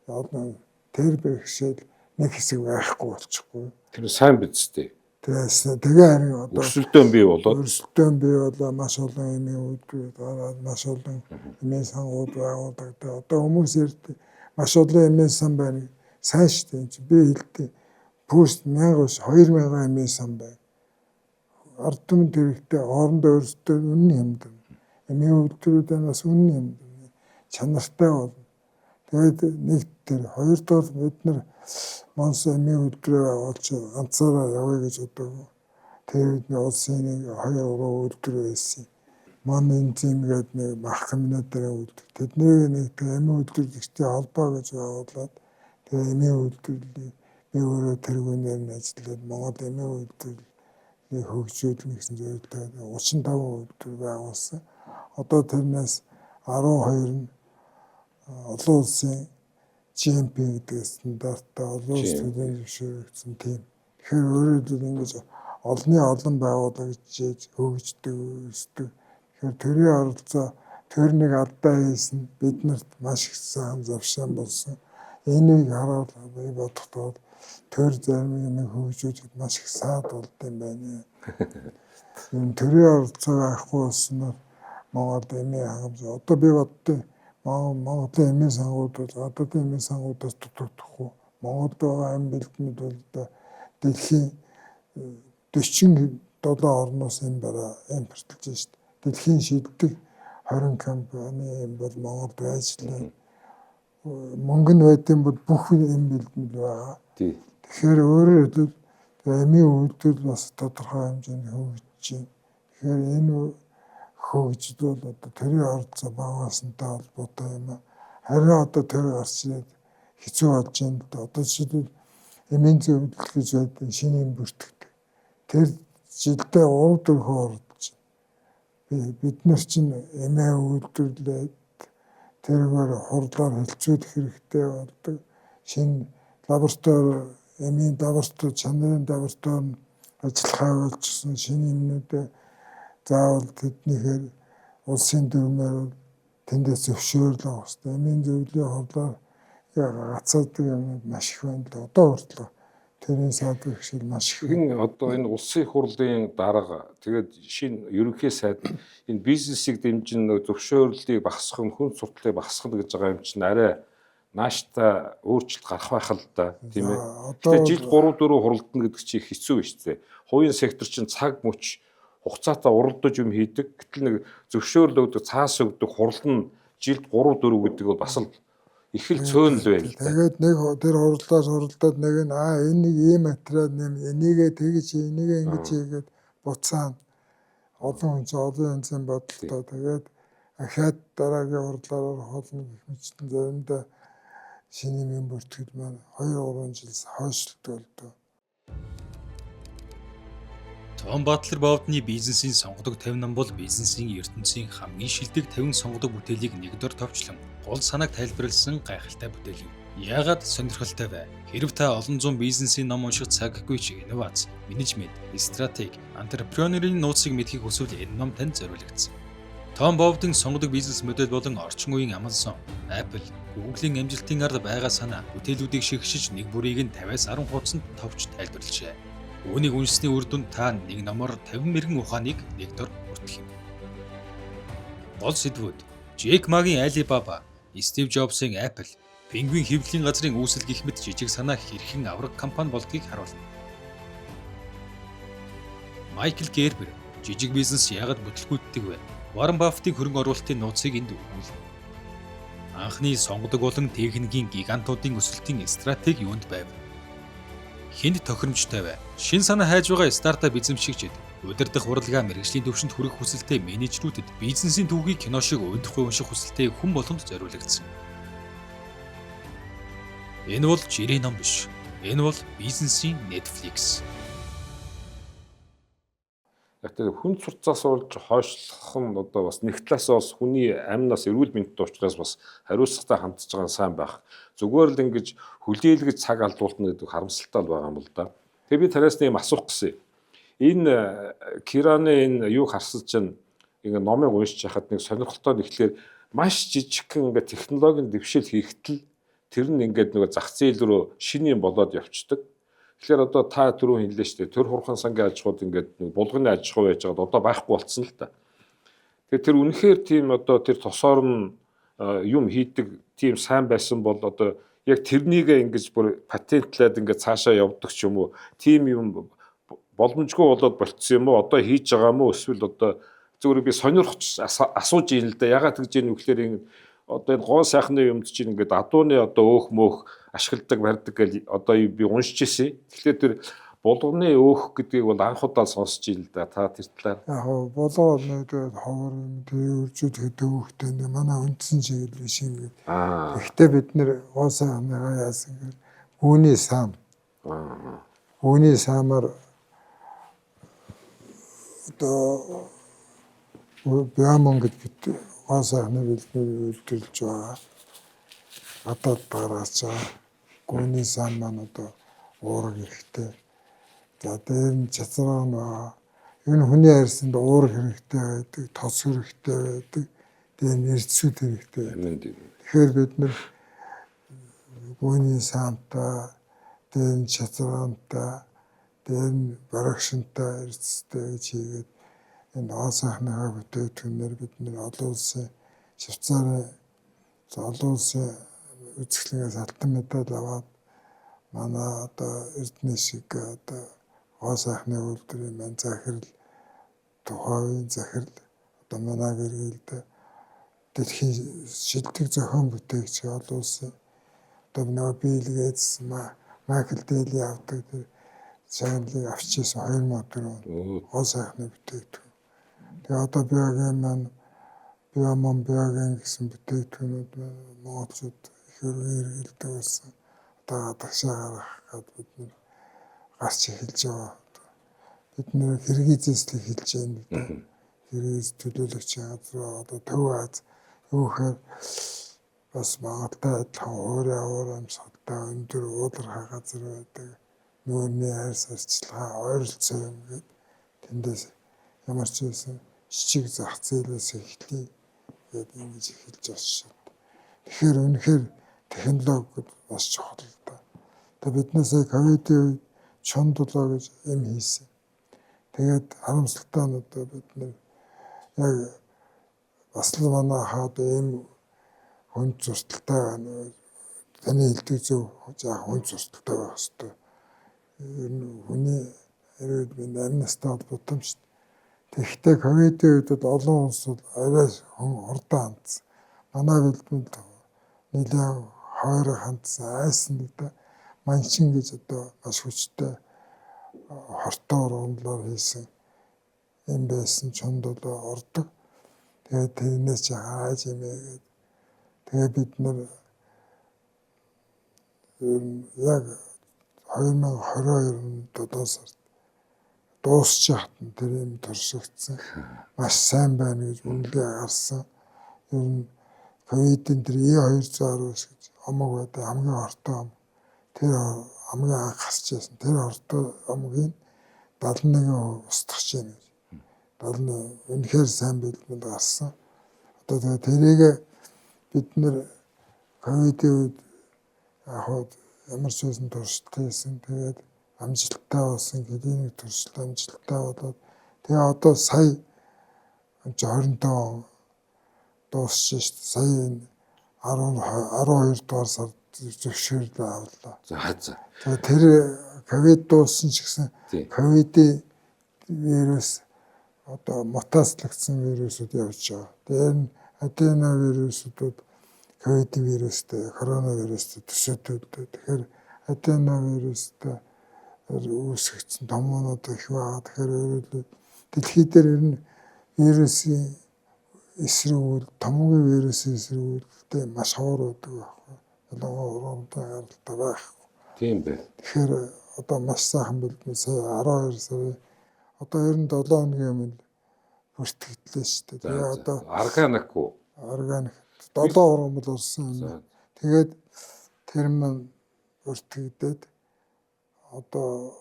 Одоо тэр бэрхшээл нэг хэсэг байхгүй болчихгүй. Тэр сайн биз дээ. Тэгээс тэгээ харин одоо өрсөлдөөн бий болоод маш олон эмийн үйлдвэр гараад маш олон эмийн сангууд байгуулагдаад одоо хүмүүс ярьдаг маш олон эмийн сан байна. Сайн шүү дээ. Энд би хэлдэг. Пүүст 1000 биш 2000 эмийн сан байна. Ард түмэнд хэрэгтэй хоорондоо өрсөлдөөн үнэн юм даа. Эмийн үйлдвэрүүд бас үнэн юм даа. Чанартай болно. Тэгээд нэг тэр хоёрдугаар бид нар Монс эмийн үйлдвэрээ байгуулж ганцаараа явъя гэж бодоагүй. Тэр үед нэг улсын нэг 2 3 үйлдвэр байсан. Мон энзим гэдэг нэг мах комбинатарын үйлдвэр. Тэднийг нэг эмийн үйлдвэрлэгчдийн холбоо гэж байгуулад тэгээ эмийн үйлдвэрлэлийг би өөрөө тэргүүнээр нь ажиллаад Монгол эмийн үйлдвэрлэлийг хөгжүүлнэ гэсэн зорилготой 35 үйлдвэр байгуулсан. Одоо тэрнээс 12 нь олон улсын GMP гэдэг стандарттай олон улс төрийн зөвшөөрөгдсөн тийм. Тэгэхээр өөрөөр хэлбэл ингэж олонний олон байгууллагч хөгждөг, өсдөг. Тэгэхээр төрийн оролцоо төр нэг алдаа хийсэн биднэрт маш их сайхан завшаан болсон. Энийг хараад би бодохдоо төр зарим юм хөгжүүлэхэд маш их саад болд юм байна. Энэ төрийн оролцоо байхгүй болсноор Монгол эмийн хангамж одоо би боддیں۔ Монголын эмийн сангууд бол гадаадын эмийн сангуудаас дутагдахгүй. Монголд байгаа эм бэлтмэд бол одоо дэлхийн 47 орноос эм бараа импортлж шít. Дэлхийн шилдэг 20 компани эм бол Монголд байж лээ. Мөнгө нь байдсан бол бүх эм бэлтмэд байгаа. Тэгэхээр өөрөөр хэлбэл эмийн үйлдвэрлэл бас тодорхой хэмжээнд хөгжиж байна. Тэгэхээр энэ хөгжил бол одоо төрийн оролцоо багасантай холбоотой юм аа. Харин одоо төр гарч ирээд хэцүү болж байна л да. Одоо жишээлбэл эмийн зөвлөл гэж байдаг шинэ юм бүртгэдэг. Тэр жилдээ 3-4 оролцож байна. Бид нар чинь эмээ үйлдвэрлээд тэргээр хурлаар хэлцүүлэх хэрэгтэй болдог. Шинэ лаборатори, эмийн лаборатори, чанарын лаборатори ажиллахаа болчихсон шинэ юмнуудаа заавал тэднийхээр улсын дүрмээр тэндээс зөвшөөрөл авах хэрэгтэй. Эмийн зөвлөлийн хурлаар гацаадаг юмнууд маш их байна л одоо хүртэл тэрийн саад бэрхшээл маш их. Энэ одоо энэ улсын хурлын дарга тэгээд шинэ ерөнхий сайд энэ бизнесийг дэмжин зөвшөөрлийг багасгах, хүн суртлыг багасгах гэж байгаа юм чинь арай наашта өөрчлөлт гарах байх л да, тийм ээ. Тэгэхээр жилд 3 4 хуралдана гэдэг чинь хэцүү биш үү? Хувийн сектор чинь цаг мөч хугацаатай уралдаж юм хийдэг. Гэтэл нэг зөвшөөрөл өгдөг, цаас өгдөг хурал нь жилд 3 4 гэдэг бол бас л их л цөөн л байна л да. Тэгээд нэг тэр хурлаар хуралдаад нэг нь энэ нэг ийм материал нэм энийгээ тэгж энийгээ ингэж хийгээд буцаана. Олон хүн чинь олон янзын бодолтой. Тэгээд ахаад дараагийн хурлаар орох болно гэх мэтчилэн заримдаа шинэ юм бүртгэл маань 2 3 жил хойшлдог л доо. Том Батлер Бовдны бизнесийн сонгодог 50 ном бол бизнесийн ертөнцийн хамгийн шилдэг 50 сонгодог бүтээлийг нэг дор товчлон гол санааг тайлбарласан гайхалтай бүтээл юм. Яагаад сонирхолтой вэ? Хэрв та олон зуун бизнесийн ном унших цаггүй ч инновац, менежмент, стратеги, entrepreneur-ийн нууцыг мэдэхийг хүсвэл энэ ном танд зориулагдсан. Том Бовдын сонгодог бизнес модель болон орчин үеийн Amazon, Apple, Google-ийн амжилтын ард байгаа санаа бүтээлүүдийг шигшиж нэг бүрийг нь 50-аас 10 хуудсанд товч тайлбарлажээ. Үүнийг уншсны үр дүнд та нэг номоор 50 мэргэн ухааныг нэг дор хүртэх юм. Гол сэдвүүд: Джек Магийн Alibaba, Стив Джобсын Apple, Пингвин хэвлэлийн газрын үүсэл гэх мэт жижиг санаа хэрхэн авраг компани болдгийг харуулна. Майкл Гербер жижиг бизнес яагаад бүтлгүүддэг вэ? Уоррен Баффетийн хөрөнгө оруулалтын нууцыг энд өгүүлнэ. Анхны сонгодог болон техникийн гигантуудын өсөлтийн стратеги юунд байв? Хэнд тохиромжтой вэ? Шин санаа хайж байгаа стартап эзэмшигчид, удирдах урлагаа мэргэжлийн түвшинд хүргэх хүсэлтэй менежерүүдэд, бизнесийн түүхийг кино шиг уйдахгүй унших хүсэлтэй хүн болгонд зориулагдсан. Энэ бол жирийн ном биш. Энэ бол бизнесийн Netflix. Яг тэр хүн сурцаас болж хойшлох нь одоо бас нэг талаас бас хүний амнаас эрүүл мэндтэй учраас бас хариуцлагатай хандж байгаа нь сайн байх. Зүгээр л ингэж хүлээлгэж цаг алдуулна гэдэг харамсалтай л байгаа юм л да. Тэгээ би тараас нэг юм асуух гэсэн. Энэ Кираны энэ юу харсан чинь ингээ номыг уншиж хахад нэг сонирхолтой нь ихлээр маш жижигхэн ингээ технологийн дэвшил хийхтэл тэр нь ингээд нөгөө зах зээл рүү шинэ юм болоод явцдаг. Тэгэхээр одоо та түрүү хэллээ шүү дээ. Төр хурхан сангийн аж ахуйд ингээд нэг булганы аж ахуй байж байгаад одоо байхгүй болцсон л та. Тэгэхээр тэр үнэхээр тийм одоо тэр тосоор нь юм хийдэг тийм сайн байсан бол одоо яг тэрнийгээ ингэж бүр патентлаад ингээд цаашаа явдаг ч юм уу. Тийм юм боломжгүй болоод болцсон юм уу? Одоо хийж байгаа юм уу? Эсвэл одоо зүгээр би сонирхож асууж ийн л да. Ягаад гэж юм вэ гэхээр одоо энэ гоо сайхны юмд чинь ингээд адууны одоо өөх мөөх ашигладаг барьдаг гэж одоо би уншиж ирсэн. Тэгэхээр тэр булганы өөх гэдгийг бол анх удаа сонсч ийн л да. Та тэр талаар. Яг хоо булга бол нэг ховор юм тэр үржүүд гэдэг өөхтэй нэг манай үндсэн чиглэл биш юм гээд. Гэхдээ бид нэр гоо сайхныгаа яасан гэхээр гүний сам. Гүний самар одоо биомон гэж бид гоо сайхны бэлбэр үйлдвэрлэж байгаа. Гадаад гаргаж байгаа. Гүний сан маань одоо уураг хэрэгтэй. За дээр нь чацраа нь байгаа. Ер нь хүний арьсанд уураг хэрэгтэй байдаг, тос хэрэгтэй байдаг. Тэгээ нэрцүүд хэрэгтэй. Тэгэхээр бид нэр гүний самтай, дээр нь чацраантай, дээр нь барагшинтай эрдэстэй гэж хийгээд энэ гоо сайхныхаа бүтээгдэхүүнээр бид нэр олон улсын Швейцарын олон улсын үзэсгэлэнгээс алтан медаль аваад манай одоо Эрдэнэ шиг одоо гоо сайхны үйлдвэрийн маань захирал тухайн захирал одоо манай гэргэлд дэлхийн шилдэг зохион бүтээгч олон улсын одоо нөгөө Билл Гейтс, Майкл Дейли авдаг тэр шагналыг авч ирсэн 2004 гоо сайхны бүтээгдэхүүн. Тэгээ одоо биоген маань биомон биоген гэсэн бүтээгдэхүүнүүд монголчууд их өргөн хэрэглэдэг болсон. Одоо гадагшаа гаргах гээд бид нэр гарч эхэлж байгаа. Бид нэр Киргизээс л эхэлж байна л да. Киргиз төлөөлөгчийн газар одоо Төв Аз юу гэхээр бас Монголтой адилхан уурын уур амьсгалтай өндөр уулархай газар байдаг. Нүүрний арьс арчилгаа ойролцоо юм гээд тэндээс ямар ч байсан жижиг зах зээлээс эхлэе гээд ингэж эхэлж байна. Тэгэхээр үнэхээр технологи бас чухал л да. Одоо биднээс ковидын үед чондолоо гэж юм хийсэн. Тэгээд харамсалтай нь одоо бид нар яг бас л манай хаад ийм хүнд зурталтай байна. Таны хэлдэг зөв жаа хүнд зурталтай байх хэвээр. Ер нь хүний эрүүл мэнд амь настай холбоотой юм шүү дээ. Тэгэхдээ ковидын үед бол олон улс бол арай хурдан хандсан. Манай бэлтгэл нэлээд хойроо хандсан, айсан л да. Манчин гэж одоо маш хүчтэй хортой ургамлаар хийсэн юм байсан чондолоо ордог. Тэгээд тэрнээс чи хааж имээ гээд тэгээд бид нар ер нь яг 2022 оны 7 сард Дуусчих хатан тэр юм туршигдсан. Маш сайн байна гэж үнэлгээ гарсан. Ер нь ковидын тэр E219 гэж омог байдаг, хамгийн хортой омог. Тэр хамгийн анх гарч ирсэн. Тэр хортой омгийн 71% устгах байна гэж. 71 үнэхээр сайн бэлтгэл гарсан. Одоо тэгээ тэрийг бид нэр ковидын үед яг ямар ч байсан туршилт хийсэн. Тэгээд амжилттай болсон, клиник туршилт амжилттай болоод тэгээ одоо сая 25 он дуусч шít. Сая энэ 12 дугаар сард зөвшөөрлөө авлаа. За за. Тэгээ тэр ковид дууссан ч гэсэн ковидын вирус одоо мутацлагдсан вирусууд явж байгаа. Тэгээ энэ аденовирусууд ковидын вирустай, коронавирустай төсөөтэй. Тэгэхээр аденовирустай үүсгэгдсэн томоонууд их байгаа. Тэгэхээр өөрөлдөө дэлхий дээр ер нь вирусын эсрэг томоогийн вирусын эсрэг үйлдэлтэй маш ховор байдаг байхгүй. Ялангуяа ургамтай гаралтай байхгүй. Тийм бэ. Тэгэхээр одоо маш сайхан бэлдэн сая 12 сарын одоо ер нь 7 хоногийн өмнө бүртгэгдлээ шүү дээ. Тэгээ одоо органик уу? Органик 7 ургамал орсон юм. Тэгээд тэр мань бүртгэгдээд одоо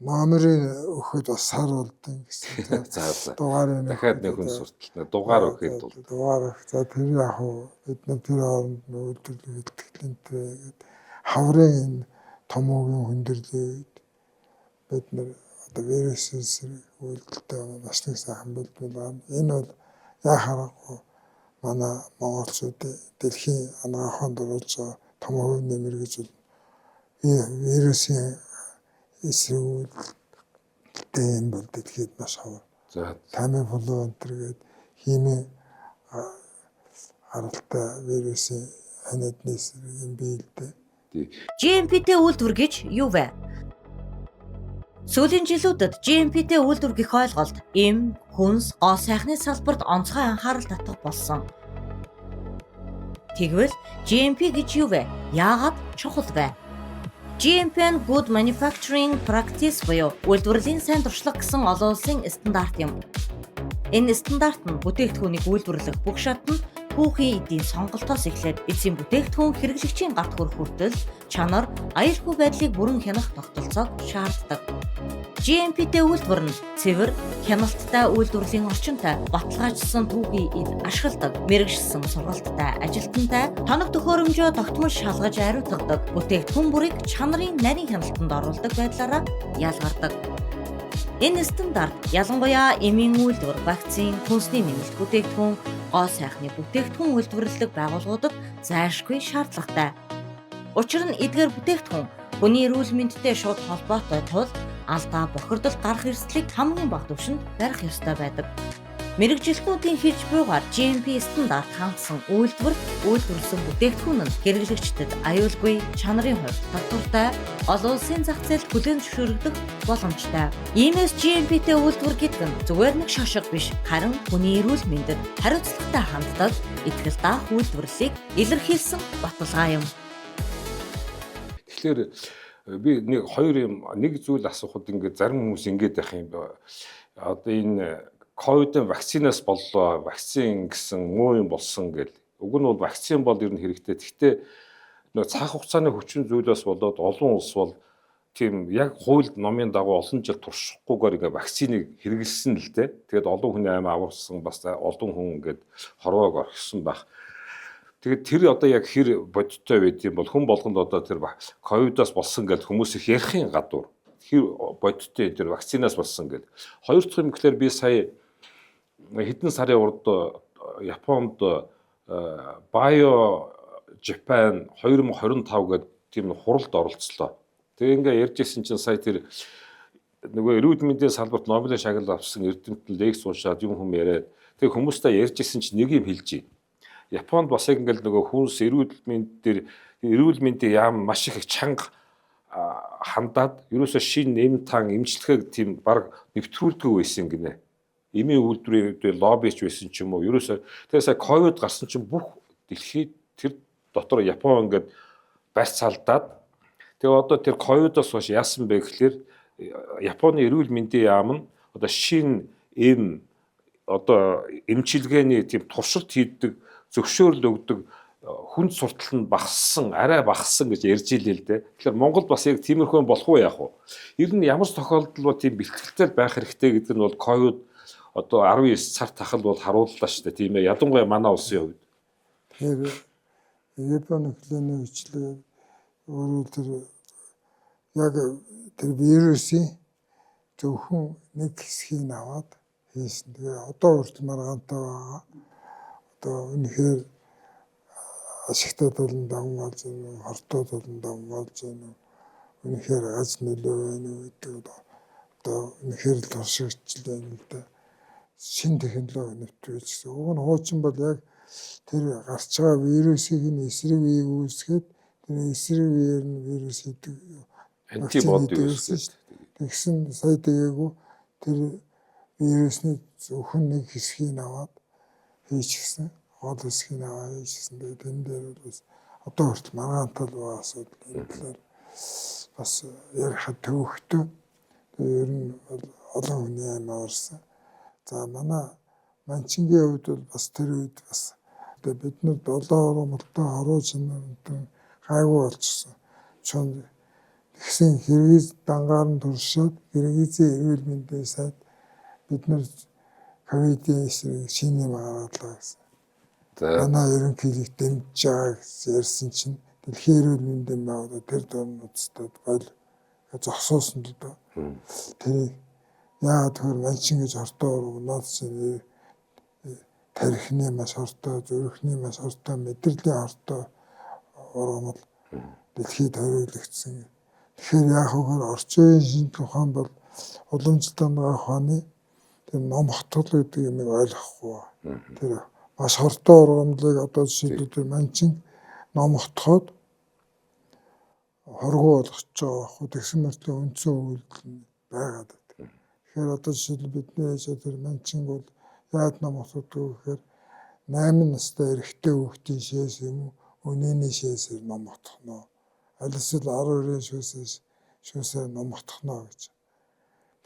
номерын өгөхөд бас сар болдсон гэсэн. За за. Дугаарын дахиад нэг хүн суртална. Дугаар өгөхэд бол дугаар өгөх. За тэр яг уу бид нар тэр хооронд үйлдвэрлэх бэлтгэлэнтэй гээд хаврын энэ томоогийн хүндрэлийн үед бид нар одоо вирусын эсрэг үйлдэлтэй маш нэг сайхан бэлтгэл байна. Энэ бол яа харахгүй манай монголчуудын дэлхийн анагаах ухаанд оруулж байгаа том хувь нэмэр гэж вирусын эсрэг үйлдэлтэй юм бол дэлхийд маш ховор. За Тамифлу энэ төр гээд химийн гаралтай вирусын ханиадны эсрэг юм биелдэг. GMP-тэй үйлдвэр гэж юу вэ? Сүүлийн жилүүдэд GMP-тэй үйлдвэр гэх ойлголт эм, хүнс, гоо сайхны салбарт онцгой анхаарал татах болсон. Тэгвэл GMP гэж юу вэ? Яагаад чухал вэ? GMP нь Good Manufacturing Practice буюу үйлдвэрлэлийн сайн туршлага гэсэн олон улсын стандарт юм. Энэ стандарт нь бүтээгдэхүүнийг үйлдвэрлэх бүх шатнд түүхийн эдийн сонголтоос эхлээд эцсийн бүтээгдэхүүн хэрэглэгчийн гарт хүрэх хүртэл чанар, аюулгүй байдлыг бүрэн хянах тогтолцоог шаарддаг. GMP-тэй үйлдвэр нь цэвэр, хяналттай үйлдвэрлэлийн орчинтой, баталгаажсан түүхий эд ашигладаг, мэргэжилсэн сургалттай, ажилтнтай, тоног төхөөрөмжөө тогтмол шалгаж ариутгадаг, бүтээгдэхүүн бүрийг чанарын нарийн хяналтанд оруулдаг байдлаараа ялгардаг. Энэ стандарт ялангуяа эмийн үйлдвэр, вакцин, хүнсний нэмэлт бүтээгдэхүүн, гоо сайхны бүтээгдэхүүн үйлдвэрлэдэг байгууллагуудад зайлшгүй шаардлагатай. Учир нь эдгээр бүтээгдэхүүн хүний эрүүл мэндтэй шууд холбоотой тул алдаа, бохирдол гарах эрсдлийг хамгийн бага түвшинд барих ёстой байдаг. Мэргэжилтнүүдийн хэлж буйгаар GMP стандарт хангасан үйлдвэрт үйлдвэрлэсэн бүтээгдэхүүн нь хэрэглэгчдэд аюулгүй, чанарын хувьд тогтвортой, олон улсын зах зээлд хүлээн зөвшөөрөгдөх боломжтой. Иймээс GMP-тэй үйлдвэр гэдэг нь зүгээр нэг шошго биш, харин хүний эрүүл мэндэд хариуцлагатай ханддаг, итгэл даах үйлдвэрлэлийг илэрхийлсэн баталгаа юм. Тэгэхээр би нэг хоёр юм, нэг зүйл асуухад ингээд зарим хүмүүс ингээд байх юм. Одоо энэ ковидын вакцинаас боллоо, вакцин гэсэн муу юм болсон гэл. Уг нь бол вакцин бол ер нь хэрэгтэй. Гэхдээ нөө цаах хугацааны хүчин зүйлээс болоод олон улс бол тийм яг хуульд номын дагуу олон жил туршихгүйгээр ингээ вакциныг хэрэглэсэн л дээ. Тэгээд олон хүний амь аварсан, бас олон хүн ингээд хорвоог орхисон байх. Тэгээд тэр одоо яг хэр бодиттой байд юм бол хүн болгонд одоо тэр ковидоос болсон гэж хүмүүс их ярихын гадуур хэр бодиттой тэр вакцинаас болсон гэл. Хоёр дахь юм гэхлээр би сая хэдэн сарын урд Японд Bio Japan 2025 гэдэг тийм хуралд оролцлоо. Тэгээ ингээ ярьж исэн чинь сая тэр нөгөө эрүүл мэндийн салбарт Нобелийн шагнал авсан эрдэмтэн лекц уншаад юм хүм яриад тэгээ хүмүүстэй ярьж исэн чинь нэг юм хэлж байна. Японд бас яг ингээл нөгөө хүнс эрүүл мэнд дээр эрүүл мэндийн яам маш их чанга хандаад ерөөсөө шинэ эм таан эмчилгээг тийм баг нэвтрүүлдэг байсан гинэ. Эмийн үйлдвэрийн лоббич байсан ч юм уу. Ерөөсөө тэгээ сая ковид гарсан чинь бүх дэлхийд тэр дотор Япон ингээд барьцаалдаад тэгээ одоо тэр ковидоос хойш яасан бэ гэхлээр Японы эрүүл мэндийн яам нь одоо шинэ эм одоо эмчилгээний тийм туршилт хийдэг, зөвшөөрөл өгдөг хүнд суртал нь багассан, арай багассан гэж ярьж илээ л дээ. Тэгэхээр Монгол бас яг тиймэрхүү болох уу яах вэ? Ер нь ямар ч тохиолдолд бол тийм бэлтгэлтэй байх хэрэгтэй гэдэг нь бол ковид одоо 19 сар тахал бол харууллаа шүү дээ, тийм ээ. Ялангуяа манай улсын хувьд. Тэгэхээр Японы клиник бичлэг өөрөө тэр яг тэр вирусын зөвхөн нэг хэсгийг аваад хийсэн. Тэгээ одоо хүртэл маргаантай байгаа. Одоо үнэхээр ашигтай талын давмгаалж байна уу, хортой талын давмгаалж байна уу, үнэхээр аз нөлөө байна уу гэдэг одоо үнэхээр л туршигдчихл байна л да. Шинэ технологи нэвтрүүлж гэсэн. Уг нь хуучин бол яг тэр гарч байгаа вирусыг нь эсрэг үеийг үүсгээд тэр эсрэг үеэр нь вирус хийдэг антибоди үүсгээд. Тэгсэн сая дэгээгүй тэр вирусны зөвхөн нэг хэсгийг аваад хийчихсэн. Гол хэсгийг аваад хийчихсэн. Тэгээд энэ дээр бол бас одоо хүртэл маргаантай л байгаа асуудал. Энэ талаар бас ярихад төвөгтэй. Тэгээд ер нь бол олон хүний амь аварсан. За манай Манчингийн хувьд бол бас тэр үед бас бид нар долоо ургамалтай хоруу чанартай гайгүй болчихсон. Чон тэгсэн Киргиз дангаар нь туршаад Киргизийн эрүүл мэндийн сайд бид нар ковидын эсрэг шинэ юм гаргалаа гэсэн. Манай ерөнхийлөгч дэмжиж байгаа гэж ярьсан чинь дэлхийн эрүүл мэндийн байгууллага тэр дундад бол зогсоосон л доо. Тэрийг яагаад тэгэхээр Манчин гэж хортой ургамал чинь тархины маш хортой, зүрхний маш хортой, мэдрэлийн хортой ургамал дэлхийд хориглогдсон. Тэгэхээр яах вэ гэхээр орчин үеийн шинжлэх ухаан бол уламжлалт анагаах ухааны тэр ном хотгол гэдэг юмыг ойлгохгүй. Тэр маш хортой ургамлыг одоо жишээлбэл тэр Манчин ном хотгоод хоргоо болгож байгаа байхгүй. Тэгсэн мөртлөө үндсэн үйлдэл нь байгаад байдаг. Тэгэхээр одоо жишээлбэл бидний ээж тэр Манчин бол яад ном хотгодог гэхээр 8 настай эрэгтэй хүүхдийн шээс юм уу өнөөний шээсээр ном хотгоно. Аль эсвэл 12-ийн шүүсээр ном хотгоно гэж.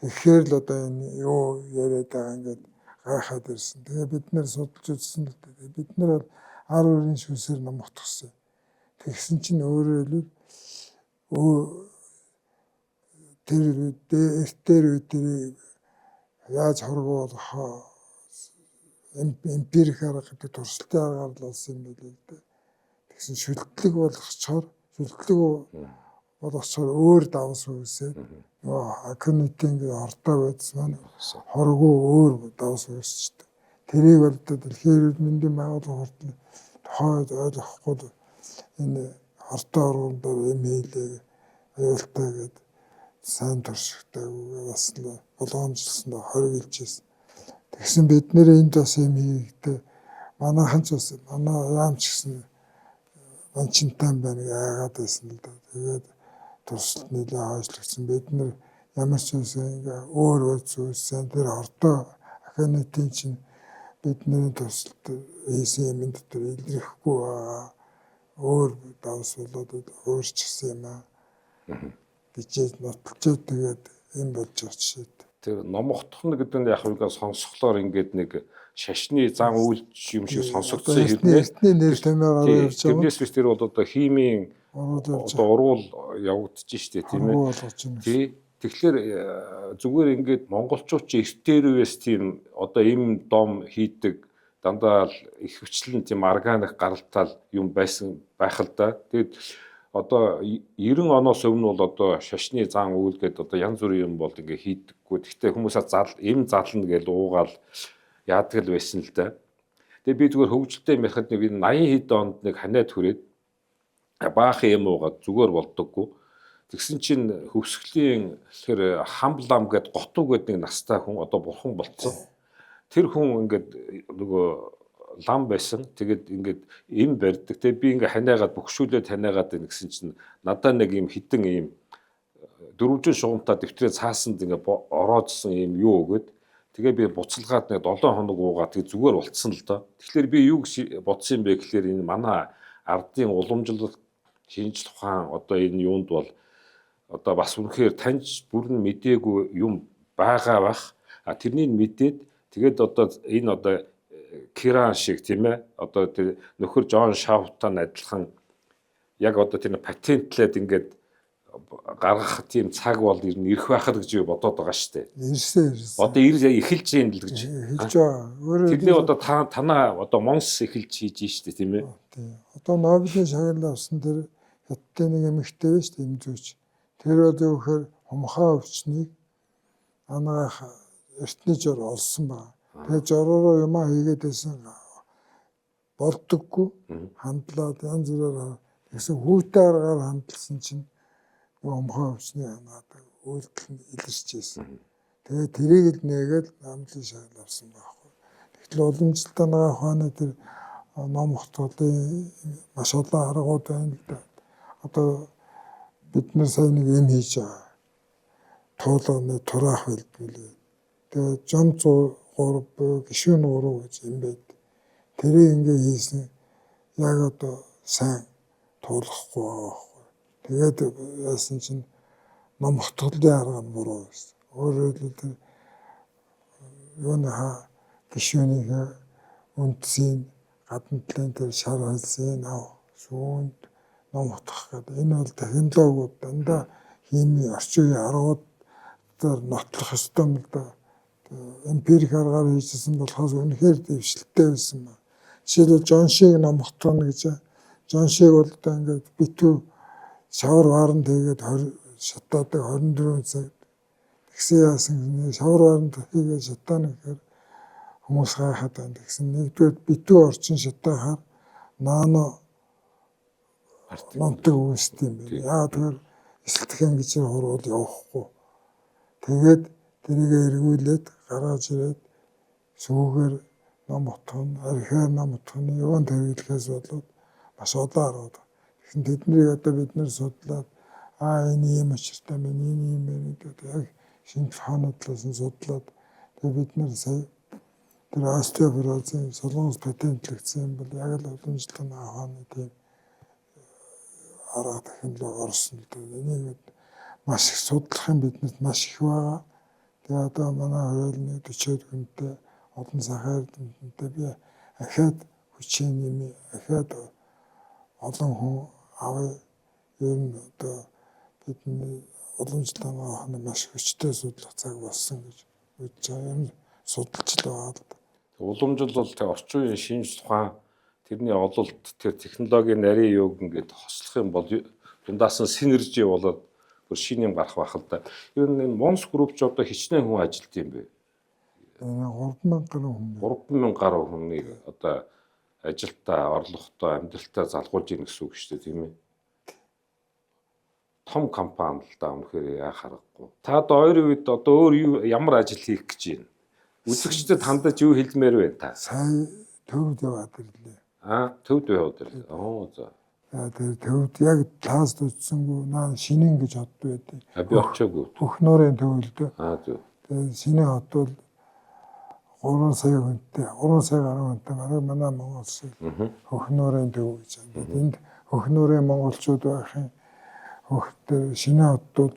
Тэгэхээр л одоо энэ юу яриад байгаа ингээд гайхаад ирсэн. Тэгээ бид нэр судалж үзсэн л дээ. Бид нар бол 12-ийн шүүсээр ном хотгосон. Тэгсэн чинь өөрөөр хэлбэл тэр эртээр үе тэрийг яаж хоргоо болохоо эмпирик арга гэдэг туршилтын аргаар л олсон юм байл л дээ. Тэгсэн шүлтлэг болгочоор өөр давс үүсээд нөгөө аконитын хортой байдсан маань хоргоо өөр давс үүсчихдээ. Тэрийг бол дэлхийн эрүүл мэндийн байгууллага хүртэл тухайд ойлгохгүй энэ хортой ургамал дээр эм хийлээ аюултай гээд сайн туршигтай бас л болгоомжлсон хоригдж ирсэн. Тэгсэн бид нэр энд бас юм хийхдээ манайхан ч бас манай яам ч гэсэн Манчинтай байна гэж айгаад байсан л да. Тэгээд туршилт нэлээ хойшлогдсон. Бид нэр ямар ч байсан ингээ өөр зүйлсэн тэр хортой аконитын чинь бидний туршилт хийсэн юм дотор илэрхгүй байгаа. Өөр давс болоод өөрчилсөн юм аа гэж нотолчоод тэгээд юм болж байгаа жишээд. Тэр ном хотхно гэдэг нь яг үгээ сонсохлоор ингээд нэг шашны зан үйлч юм шиг сонсогдсон хэрнээ. Эртний нэр томьёо гараад явж байгаа. Тэрнээс биш тэр бол одоо химийн одоо урвал явагдаж штэ, тийм ээ. Тий. Тэгэхээр зүгээр ингээд монголчууд чи эртээр үеэс тийм одоо им дом хийдэг дандаа л их хвчлэн тийм органик гаралтал юм байсан байх л да. Тэгээд одоо 90 оноос өмнө бол одоо шашны зан үйл гээд одоо янз бүрийн юм бол ингээ хийдэггүй. Гэхдээ хүмүүсээ зал эм зална гэж уугаал яадаг л байсан л да. Тэгээ би зүгээр хөгжилтэй юм ярихад нэг энэ 80 хэд онд нэг ханиад хүрээд баахан юм уугаад зүгээр болдоггүй. Тэгсэн чинь хөвсгөлийн тэр хамблам гээд готуу гээд нэг настай хүн одоо бурхан болцсон. Тэр хүн ингээд нөгөө лам байсан. Тэгээд ингээд эм барьдаг. Тэгээд би ингээ ханиагаад бөхшүүлээд ханиагаад байна гэсэн чинь надаа нэг юм хитэн юм дөрвжин шугамтай дэвтрээ цаасанд ингээ ороодсон юм юу өгөөд тэгээ би буцалгаад нэг 7 хоног уугаад тэгээ зүгээр болцсон л доо. Тэгэхээр би юу гэж бодсон юм бэ гэхлээр энэ манай ардын уламжлалт шинжлэх ухаан одоо энэ юунд бол одоо бас үнэхээр таньж бүрэн мдээгүй юм байгаа бах. А тэрнийг мэдээд тэгээд одоо энэ одоо Киран шиг, тийм ээ, одоо тэр нөхөр Джон Шаутан адилхан яг одоо тэр патентлээд ингээд гаргах тийм цаг бол ер нь ирэх байхад гэж би бодоод байгаа шүү дээ. Ирсэн, ирсэн. Одоо ир эхэлж юм л гэж. Эхэлж байгаа. Өөрөөр Тэрний одоо та танаа одоо Монс эхэлж хийж шүү дээ, тийм ээ. Тийм. Одоо Нобелийн шагнал авсан тэр хятадын нэг эмэгтэй байж шүү дээ, эмзүүч. Тэр бол юу гэхээр хумхаа өвчнийг анагаах эртний жор олсон байна. Тэгээ жоророо юмаа хийгээд байсан болдоггүй, хандлаад янз бүрээр тэгсэн хүүтэй аргаар хандалсан чинь хумхаа өвчнийг анаадаг үйлдэл нь илэрч байсан. Тэгээ тэрийг л нээгээд Нобелийн шагнал авсан байхгүй. Тэгтэл уламжлалт анагаах ухааны тэр ном хотголын маш олон аргууд байна л да. Одоо бид нар сая нэг юм хийж байгаа. Туулганы тураах бэлтгэлээ. Тэгээ жом 103 буюу гишүүн 3 гэж юм байд. Тэрийг ингээ хийсэн яг одоо сайн туулахгүй байгаа байхгүй. Тэгээд яасан чинь ном хотголын арга нь буруу байсан. Өөрөөр хэлбэл тэр юуны хаа гишүүнийхээ үндсийн гадна талын тэр шар хальсын ав сүүнд ном утгах гэдэг. Энэ бол технологиуд дандаа химийн орчин үеийн аргуудаар нотлох ёстой юм л да. Эмпирик аргаар хийжсэн болохоос үнэхээр дэвшилттэй байсан ба. Жишээлбэл Жон Шиг ном утгана гэж. Жон Шиг бол одоо ингээд битүү шавар варанд хийгээд 20 шатаадаг 24 цаг. Тэгсэн яасан гэнэ шавар варанд хийгээд шатаана гэхээр хүмүүс гайхаад байна. Тэгсэн нэгдүгээр битүү орчин шатаахаар нано нонтог үүсдэг юм байна. Яагаад тэгэхээр эсэлтгэн гэж хурвал явахгүй. Тэгээд тэрийг эргүүлээд гаргаж ирээд сүүгээр ном утгана, архиар ном утгана, юунд хэрэглэхээс болоод маш олон аргууд. Тэгсэн тэднийг одоо бид нэр судлаад энэ ийм учиртай байна, энэ ийм байна гэдэг яг шинжлэх ухааны талаас нь судлаад тэгээд бид нэр сая тэр остеопорозын солонгос патентлэгдсэн юм бол яг л уламжлалт ухааны тийм арга технологи орсон л дээ. Энийг маш их судлах юм биднэрт маш их байгаа. Тэгээ одоо манай хуриалны 40 хүнтэй олон сайхан эрдэмтэнтэй би ахиад хүчээ нэмээ, ахиад олон хүн авъя. Ер нь одоо бидний уламжлалт ухааны маш хүчтэй судлах цаг болсон гэж бодож байгаа. Ер нь судалж л байгаа л да. Уламжлал бол тэг орчин үеийн шинжлэх ухаан тэрний ололт тэр технологийн нарийн юуг ингээд хослох юм бол дундаас нь синержи болоод бүр шинэ юм гарах байх л да. Ер нь энэ Монс групп ч одоо хичнээн хүн ажилт юм бэ? 3000 гаруй хүн. 3000 гаруй хүнийг одоо ажилтаа, орлоготой, амьдралтаа залгуулж ийн гэсэн үг шүү дээ, тийм ээ. Том компани л да, үнэхээр яа харахгүй. Та одоо ойрын үед одоо өөр юу ямар ажил хийх гэж байна? Үзэгчдэд хандаж юу хэлмээр вэ та? Сая төвд яваад ирлээ. Аа, төвд яваад ирлээ. Оо за. Тэр төвд яг талаас утсангүй наа шинэн гэж хот байдаг. А би очиагүй. Хөхнөрийн төв л дээ. Аа зөв. Тэгээ шинэ хот бол 3 сая хүнтэй, 3 сая гаруй хүнтэй бараг манай Монгол шиг хөхнөрийн төв гэж байна. Энд хөхнөрийн монголчууд байх юм. Хөх тэр шинэ хот бол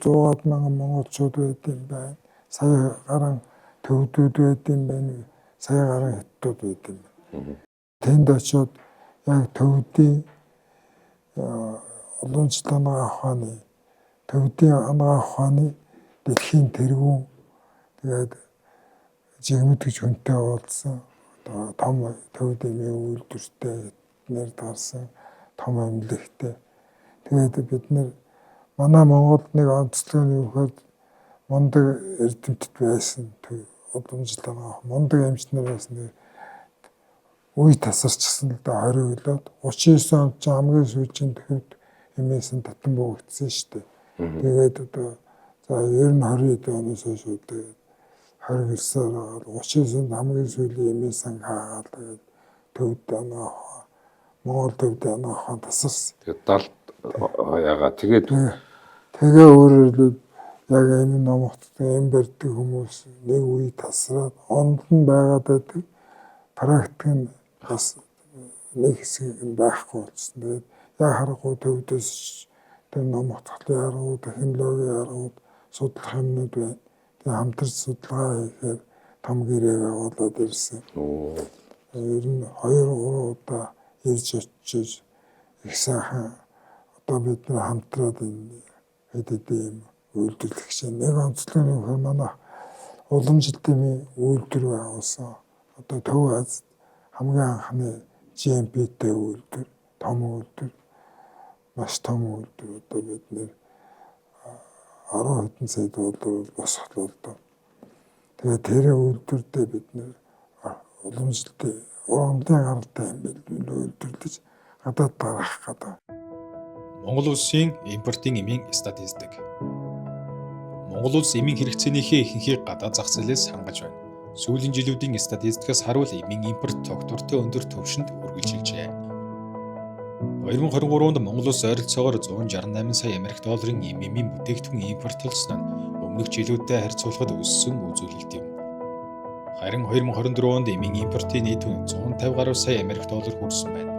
100 мянган монголчууд байд юм байна. Сая гарan төвдүүд байд юм байна. Сая гарan хятадууд байд юм байна. Тэнд очиод яг төвдийн уламжлалт анагаах ухааны төвдийн анагаах ухааны дэлхийн тэргүүн тэгээд жигмэд гэж хүнтэй уулзсан. Одоо том төвд эмийн үйлдвэртэй нэр дарсан том эмнэлэгтэй. Тэгээд бид нэр манай Монголд нэг онцлог нь юу гэхээр мундаг эрдэмтэд байсан уламжлалт анагаах мундаг эмч нар байсан. Үе тасарчсан л да хориглоод 39 онд ч хамгийн сүүлийн төвд эмээсэн татан бөөгдсөн шүү дээ. Тэгээд одоо за ер нь 20 оноос хойш тэгээд хориглосоор 39 онд хамгийн сүүлийн эмээсэн хаагаад тэгээд төвд анагаах Монгол төвд анагаах ухаан тасарсан. Тэгээд 70 ягаа тэгээд тэгээ өөрөөр хэлбэл яг энэ ном утгатай эм барьдаг хүмүүс нэг үе тасраад онд нь байгаад байдаг. Практик нь бас нэг хэсэг нь байхгүй болсон. Тэгээд яг харахгүй төвдөөс Тэр ном хатгалын аргууд, технологийн аргууд, судлах юмнууд байна. Тэгээ хамтарч судалгаа хийхээр том гэрээ байгуулад ирсэн. Ер нь 2 3 удаа ирж очиж их сайхан одоо бид нар хамтраад энэ хэд хэдэн юм үйлдвэрлэх гэж. Нэг онцлог нь гэхээр манай уламжлалт эмийн үйлдвэр байгуулсан. Одоо Төв Азид хамгийн анхны GMP-тэй үйлдвэр, том үйлдвэр, маш том үйлдвэр. Одоо бид нэр 10 хэдэн сая доллар босголоо л доо. Тэгээ тэр үйлдвэрдээ бид нэр уламжлалтын ургамлын гаралтай юм үйлдвэрлэж гадаад гаргах гэдэг. Монгол улсын импортын эмийн статистик. Монгол улс эмийн хэрэгцээнийхээ ихэнхийг гадаад зах зээлээс хангаж байна. Сүүлийн жилүүдийн статистикаас харуул эмийн импорт тогтвортой өндөр түвшинд үргэлжилжээ. 2023 онд Монгол улс ойролцоогоор 168 сая Америк долларын эмийн бүтээгдэхүүн импортлсон нь өмнөх жилүүдтэй харьцуулахад өссөн үзүүлэлт юм. Харин 2024 онд эмийн импортын нийт үнэ 150 гаруй сая Америк доллар хүрсэн байна.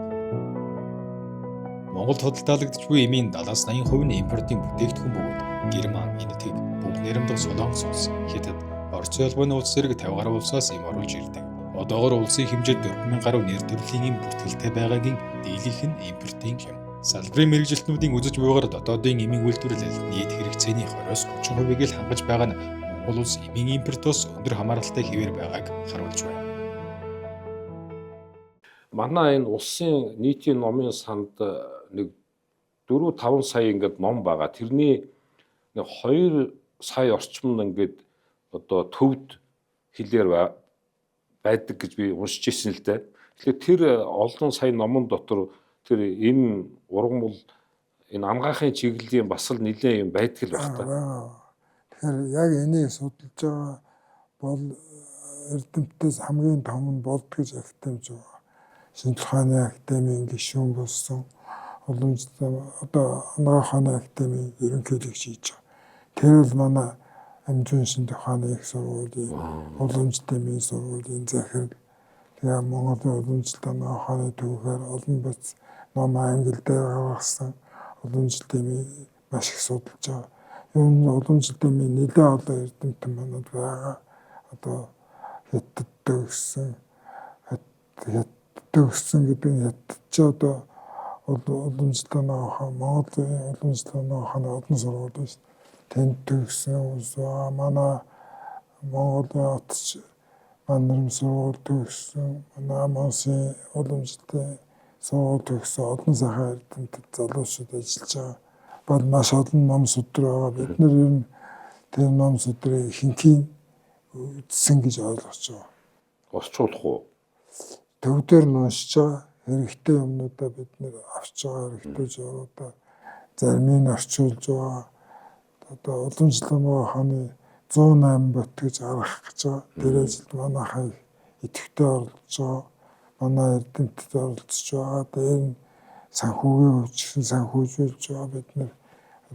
Монголд худалдаалагдаж буй эмийн 70-80% нь импортын бүтээгдэхүүн бөгөөд Герман, Энэтхэг, Бүгд Найрамдах Солонгос улс, Хятад, Орос улбаны улс зэрэг 50 гаруй улсаас эм оруулж ирдэг. Одоогор улсын хэмжээд 4000 гаруй нэр төрлийн эм бүртгэлтэй байгаагийн дийлэнх нь импортын юм. Салбарын мэргэжилтнүүдийн үзэж буйгаар дотоодын эмийн үйлдвэрлэл нийт хэрэгцээний 20-30%-ийг л хангаж байгаа нь Монгол улс эмийн импортоос өндөр хамааралтай хэвээр байгааг харуулж байна. Манай энэ улсын нийтийн номын санд нэг 4-5 сая ингээд ном байгаа. Тэрний нэг 2 сая орчим нь ингээд одоо төвд хэлээр байдаг гэж би уншиж ирсэн л дээ. Тэгэхээр тэр олон сая номон дотор тэр эм ургамал энэ анагаахын чиглэлийн бас л нэлээд юм байдаг л байх та. Тэгэхээр яг энийг судалж байгаа бол эрдэмтдээс хамгийн том нь болд гэж академич байгаа. Шинжлэх ухааны академийн гишүүн болсон, уламжлалт одоо анагаах ухааны академийн ерөнхийлөгч хийж байгаа. Тэр бол манай Амжин шинжлэх ухааны их сургуулийн уламжлалт эмийн сургуулийн захирал. Тэгээ Монголын уламжлалт анагаах ухааны түүхээр олон бац ном англи дээр гаргасан, уламжлалт эмийн маш их судалж байгаа. Ер нь уламжлалт эмийн нэлээд олон эрдэмтэн манад байгаа. Одоо Хятад төгссөн, Хятад төгссөн гэдэг нь Хятад ч одоо уламжлалт анагаах ухаан, Монголын уламжлалт анагаах ухааны олон сургууль байна шүү дээ. Тэнд төгссөн хүмүүс байгаа. Манай Монголын отч Мандарм сургууль төгссөн, манай Монсын уламжлалтын сургууль төгссөн олон сайхан эрдэмтэд залуучууд ажиллаж байгаа. Бол маш олон ном судар байгаа. Бид нар ер нь тэр ном судрыг ихэнхийг үзсэн гэж ойлгож байгаа. Орчуулах уу? Төвдөр нь уншиж байгаа. Хэрэгтэй юмнуудаа бид нэр авч байгаа, хэрэгтэй журуудаа зарим нь орчуулж байгаа. Одоо уламжлалт ухааны 108 бот гэж гаргах гэж байгаа. Тэр ажилд манайхаа идэвхтэй оролцож байгаа. Манай эрдэмтэд оролцож байгаа. Дээр нь санхүүгийн хөгжин санхүүжүүлж байгаа. Бид нэр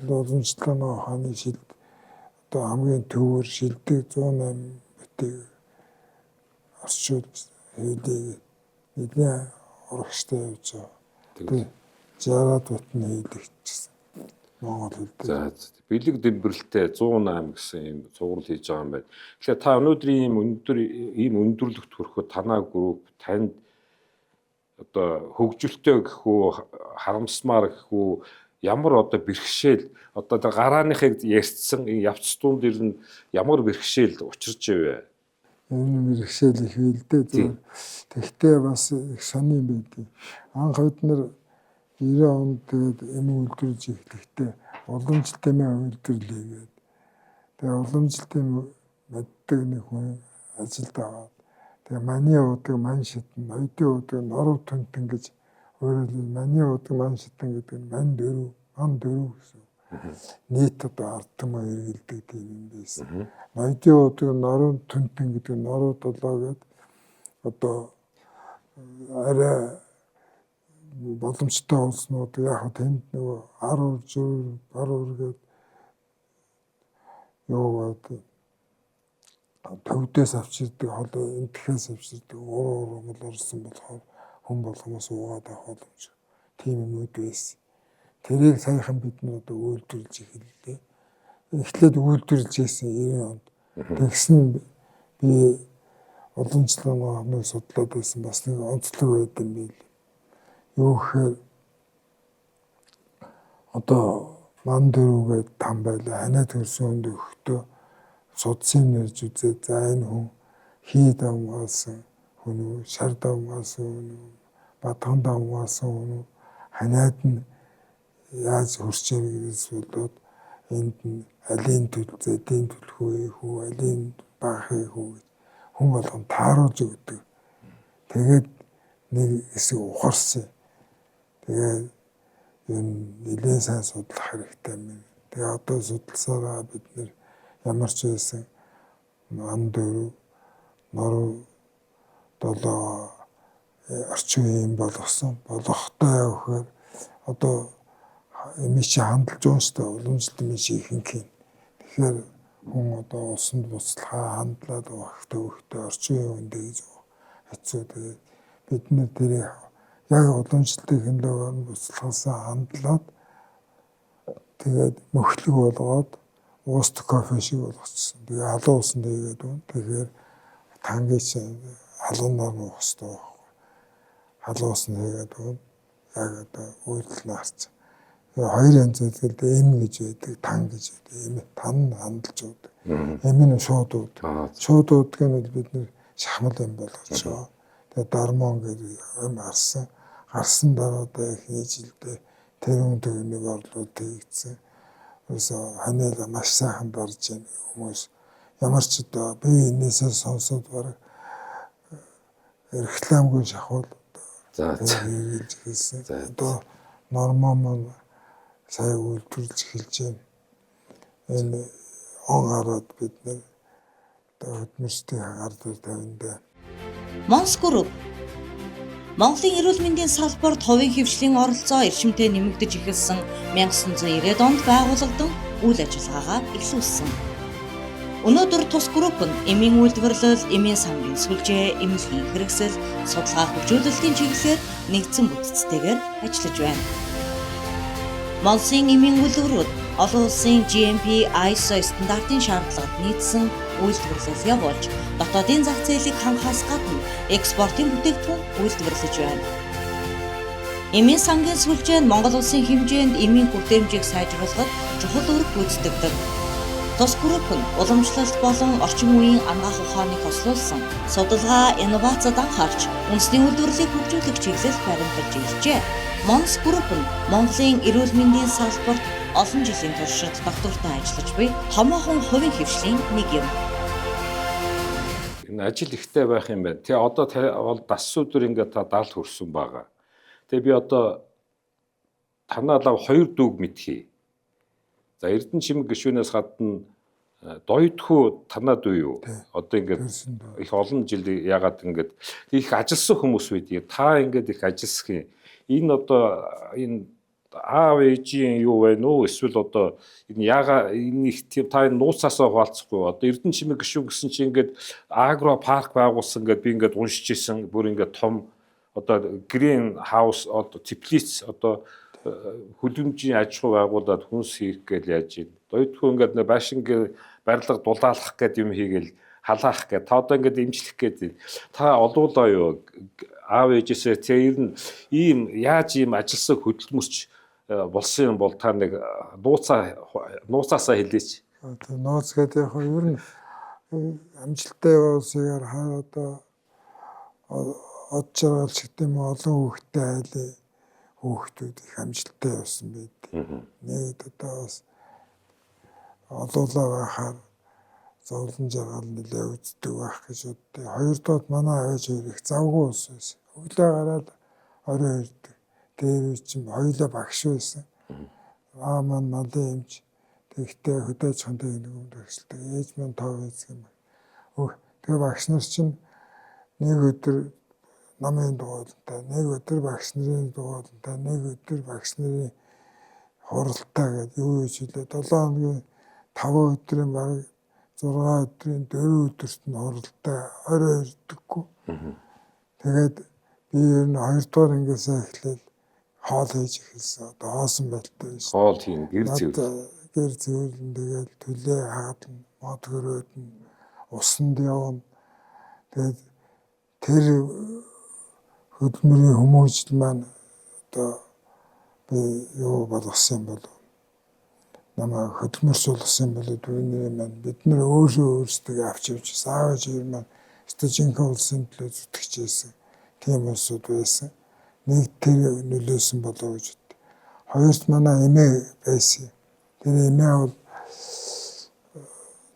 уламжлалт ухааны шилд одоо хамгийн төвөр шилдэг 108 ботыг орчуулж хийлээ. Нэлээд урагштай явж байгаа. Тэгээ 60-аад бот нь хийлэгдчихсэн. Монгол хэл дээр. За, бэлэг дэмбэрэлтэй 108 гэсэн юм цуврал хийж байгаа юм байна. Тэгэхээр та өнөөдрийн ийм өндөр ийм өндөрлөгт хүрэхэд танаа групп танд одоо хөгжилтэй гэх үү, харамсмаар гэх үү, ямар одоо бэрхшээл одоо тэр гарааныхыг ярьцсан энэ явц дунд дэр нь ямар бэрхшээл учирч ивэ? Энэ бэрхшээл их үйл дээ. Тийм. Тэгтээ бас их сонин юм байдیں۔ Анх бид нар 90 онд тэгээд эм үйлдвэрлэж эхлэхдээ уламжлалт эмээ үйлдвэрлэе гээд. Тэгээ уламжлалт эм мэддэг нэг хүн ажилд аваад тэгээ маний уудаг ман шатан, ноёдын уудаг норов түнтэн гэж өөрөөр хэлбэл маний уудаг ман шатан гэдэг нь ман дөрөв, ман дөрөв гэсэн. Нийт одоо ард түмэн хэрэгэлдэг тийм юм байсан. Ноёдын уудаг норов түнтэн гэдэг нь норов долоо гээд одоо арай боломжтой улснууд яг тэнд нөгөө ар ур зүр бар ур гээд юугаад төвдөөс авч ирдэг хоолой энтхээс авч ирдэг уран ургамал орсон болохоор хүн болгоноос уугаад авах боломж тийм юмуд байсан. Тэрийг саяхан бид нар одоо үйлдвэрлэж эхэллээ. Эхлээд үйлдвэрлэж ирсэн 90 онд. Тэгсэн би уламжлалын анхны судлаад байсан бас нэг онцлог байд юм байл. Юу гэхээр одоо ман дөрөвгээд там байлаа. Ханиад төрсөн хүнд өгөхдөө судсын нэрж үзээ. За энэ хүн хий давмгаалсан хүн үү, шар давмгаалсан хүн үү, бадхан давмгаалсан хүн үү, ханиад нь яаж хөрч яах гэдээс болоод энд нь алийн төл, зэдийн төлхөө хийх үү, алийн баг хийх үү гэж хүн болгон тааруулж өгдөг. Тэгээд нэг хэсэг ухарсан. Тэгээд ер нь нэлээд сайн судлах хэрэгтэй юм. Тэгээ одоо судалсараа бид нэр ямар ч байсан ман дөрөв, нуруу долоо орчин үеийн болгосон. Болгохтой явахаар одоо эмийн чи хандалж байгаа шүү дээ. Уламжлалт эмийн чи ихэнх юм. Тэгэхээр хүн одоо усанд буцалгаа хандлаад өгөхдөө өгөхдөө орчин үеийн үндэ гэж хэцүү. Тэгээд бид нэр тэрийг яг уламжлалтын технологиор нь буцалгаасаа хандлаад тэгээд мөхлөг болгоод ууст кофе шиг болгочихсон. Тэгээ халуун усанд хийгээд өгнө. Тэгэхээр тангийн чинь халуунаар нь уух хэрэгтэй байхгүй. Халуун усанд хийгээд өгнө. Яг одоо үйлдэл нь харцсан. Тэгээ хоёр янз байдаг. Эм гэж байдаг, тан гэж байдаг. Эм тан нь хандалж уудаг. Эм нь шууд уудаг. Шууд уудаг нь бол бид нэр шахмал юм болгож байгаа. Тэгээ дармон гэдэг юм гарсан. Гарсан дараа одоо эхний жилдээ тэрүүн төгрөний борлуулалт хийгдсэн. Ерөөсөө ханиал маш сайхан дарж байна хүмүүс. Ямар ч одоо би энээсээ сонсоод бараг рекламгүй шахвал За хэрэгжилж эхэлсэн. Одоо нормоо маань сая үйлдвэрлэж эхэлж байна. Энэ он гараад бид нэр одоо хөдөлмөрчдийн гар дээр тавина. Монс Group Монголын эрүүл мэндийн салбарт хувийн хэвшлийн оролцоо эрчимтэй нэмэгдэж эхэлсэн 1990-ад онд байгуулагдан үйл ажиллагаагаа эхлүүлсэн. Өнөөдөр тус групп нь эмийн үйлдвэрлэл, эмийн сангийн сүлжээ, эмнэлгийн хэрэгсэл, судалгаа хөгжүүлэлтийн чиглэлээр нэгдсэн бүтцтэйгээр ажиллаж байна. Монсын эмийн үйлдвэрүүд олон улсын GMP, ISO стандартын шаардлагад нийцсэн үйлдвэрлэл явуулж, дотоодын зах зээлийг хангахаас гадна экспортын бүтээгдэхүүн үйлдвэрлэж байна. Эмийн сангийн сүлжээ нь Монгол улсын хэмжээнд эмийн хүртээмжийг сайжруулахад чухал үүрэг гүйцэтгэдэг. Тус групп нь уламжлалт болон орчин үеийн анагаах ухааныг хослуулсан судалгаа, инновацид анхаарч үндэсний үйлдвэрлэлийг хөгжүүлэх чиглэл баримталж иржээ. Монс Group нь Монголын эрүүл мэндийн салбарт олон жилийн туршид доктортой ажиллаж буй томоохон хувийн хэвшлийн нэг юм. Энэ ажил ихтэй байх юм байна. Тэгээ одоо бол дас өдөр ингээд та 70 хүрсэн байгаа. Тэгээ би одоо танаа лав хоёр дүүг мэдхий. За Эрдэнэ чимэг гишүүнээс гадна доёдхүү танаа дүү юу? Одоо ингээд их олон жил ягаад ингээд их ажилласан хүмүүс байдгийг. Та ингээд их ажилласан юм. Энэ одоо энэ аав ээжийн юу байна уу? Эсвэл одоо энэ яага энэ их тийм та энэ нууцаасаа хуваалцахгүй. Одоо Эрдэнэ чимэг гишүүн гэсэн чинь ингээд агро парк байгуулсан гэдээ би ингээд уншиж исэн. Бүр ингээд том одоо грин хаус одоо теплиц одоо хөлбөмбөжийн аж ахуй байгуулад хүнс хийх гээл яаж юм. Доёдхүү ингээд нэг байшингийн барилга дулаалах гээд юм хийгээл халаах гээд та одоо ингээд имжлэх гээд та олуулаа юу аав ээжээсээ тэр ер нь ийм яаж ийм ажилласан хөдөлмөрч болсон юм бол та нэг нууцаасаа хэлээч. Одоо нууц гэдэг яг ер нь амжилттай явуулсаар хаа одоо од жаргал ч гэдэг юм уу олон хүүхэдтэй айлын хүүхдүүд их амжилттай явсан байдаг. Нэг одоо бас олуулаа байхаар зовлон жаргал нэлээ үздэг байх гэж боддог. Хоёрдугаар манай аваач хоёр их завгүй улс байсан. Өглөө гараад орой ирдэг. Дээр үе чинь хоёулаа багш байсан. Аа маань малын эмч. Тэгтээ хөдөө аж ахуйн техникумд багшилдаг. Ээж маань тоо эзэг юм. Тэгээ багш нар чинь нэг өдөр намын дугуйлантай, нэг өдөр багш нарын дугуйлантай, нэг өдөр багш нарын хуралтай гэдэг юу юу ч хэлээ. 7 хоногийн 5 өдрийн бараг 6 өдрийн 4 өдөрт нь хуралтай орой ирдэггүй. Тэгээд би ер нь 2 дугаар ангиасаа эхлээл Хоол хийж эхэлсэн. Одоо хоосон байдалтай байсан. Хоол хийн, гэр зэвэр. Гэр зэвэрлэн тэгэл төлөө хагална, мод хөрөөднө, усанд явна. Тэгээд тэр хөдөлмөрийн хүмүүжил маань одоо би юу болгосон юм болов? Намайг хөдөлмөрсүүлсэн юм болов дүүнэрээ маань бид нар өөрөө өөрсдөө авч явж аав ээж маань өстой жинхэнэ улсын төлөө зүтгэж байсан. Тийм улсууд байсан. Нэг тэр нөлөөсөн болов гэж бод. Хоёрт манай эмээ байсан. Тэр эмээ бол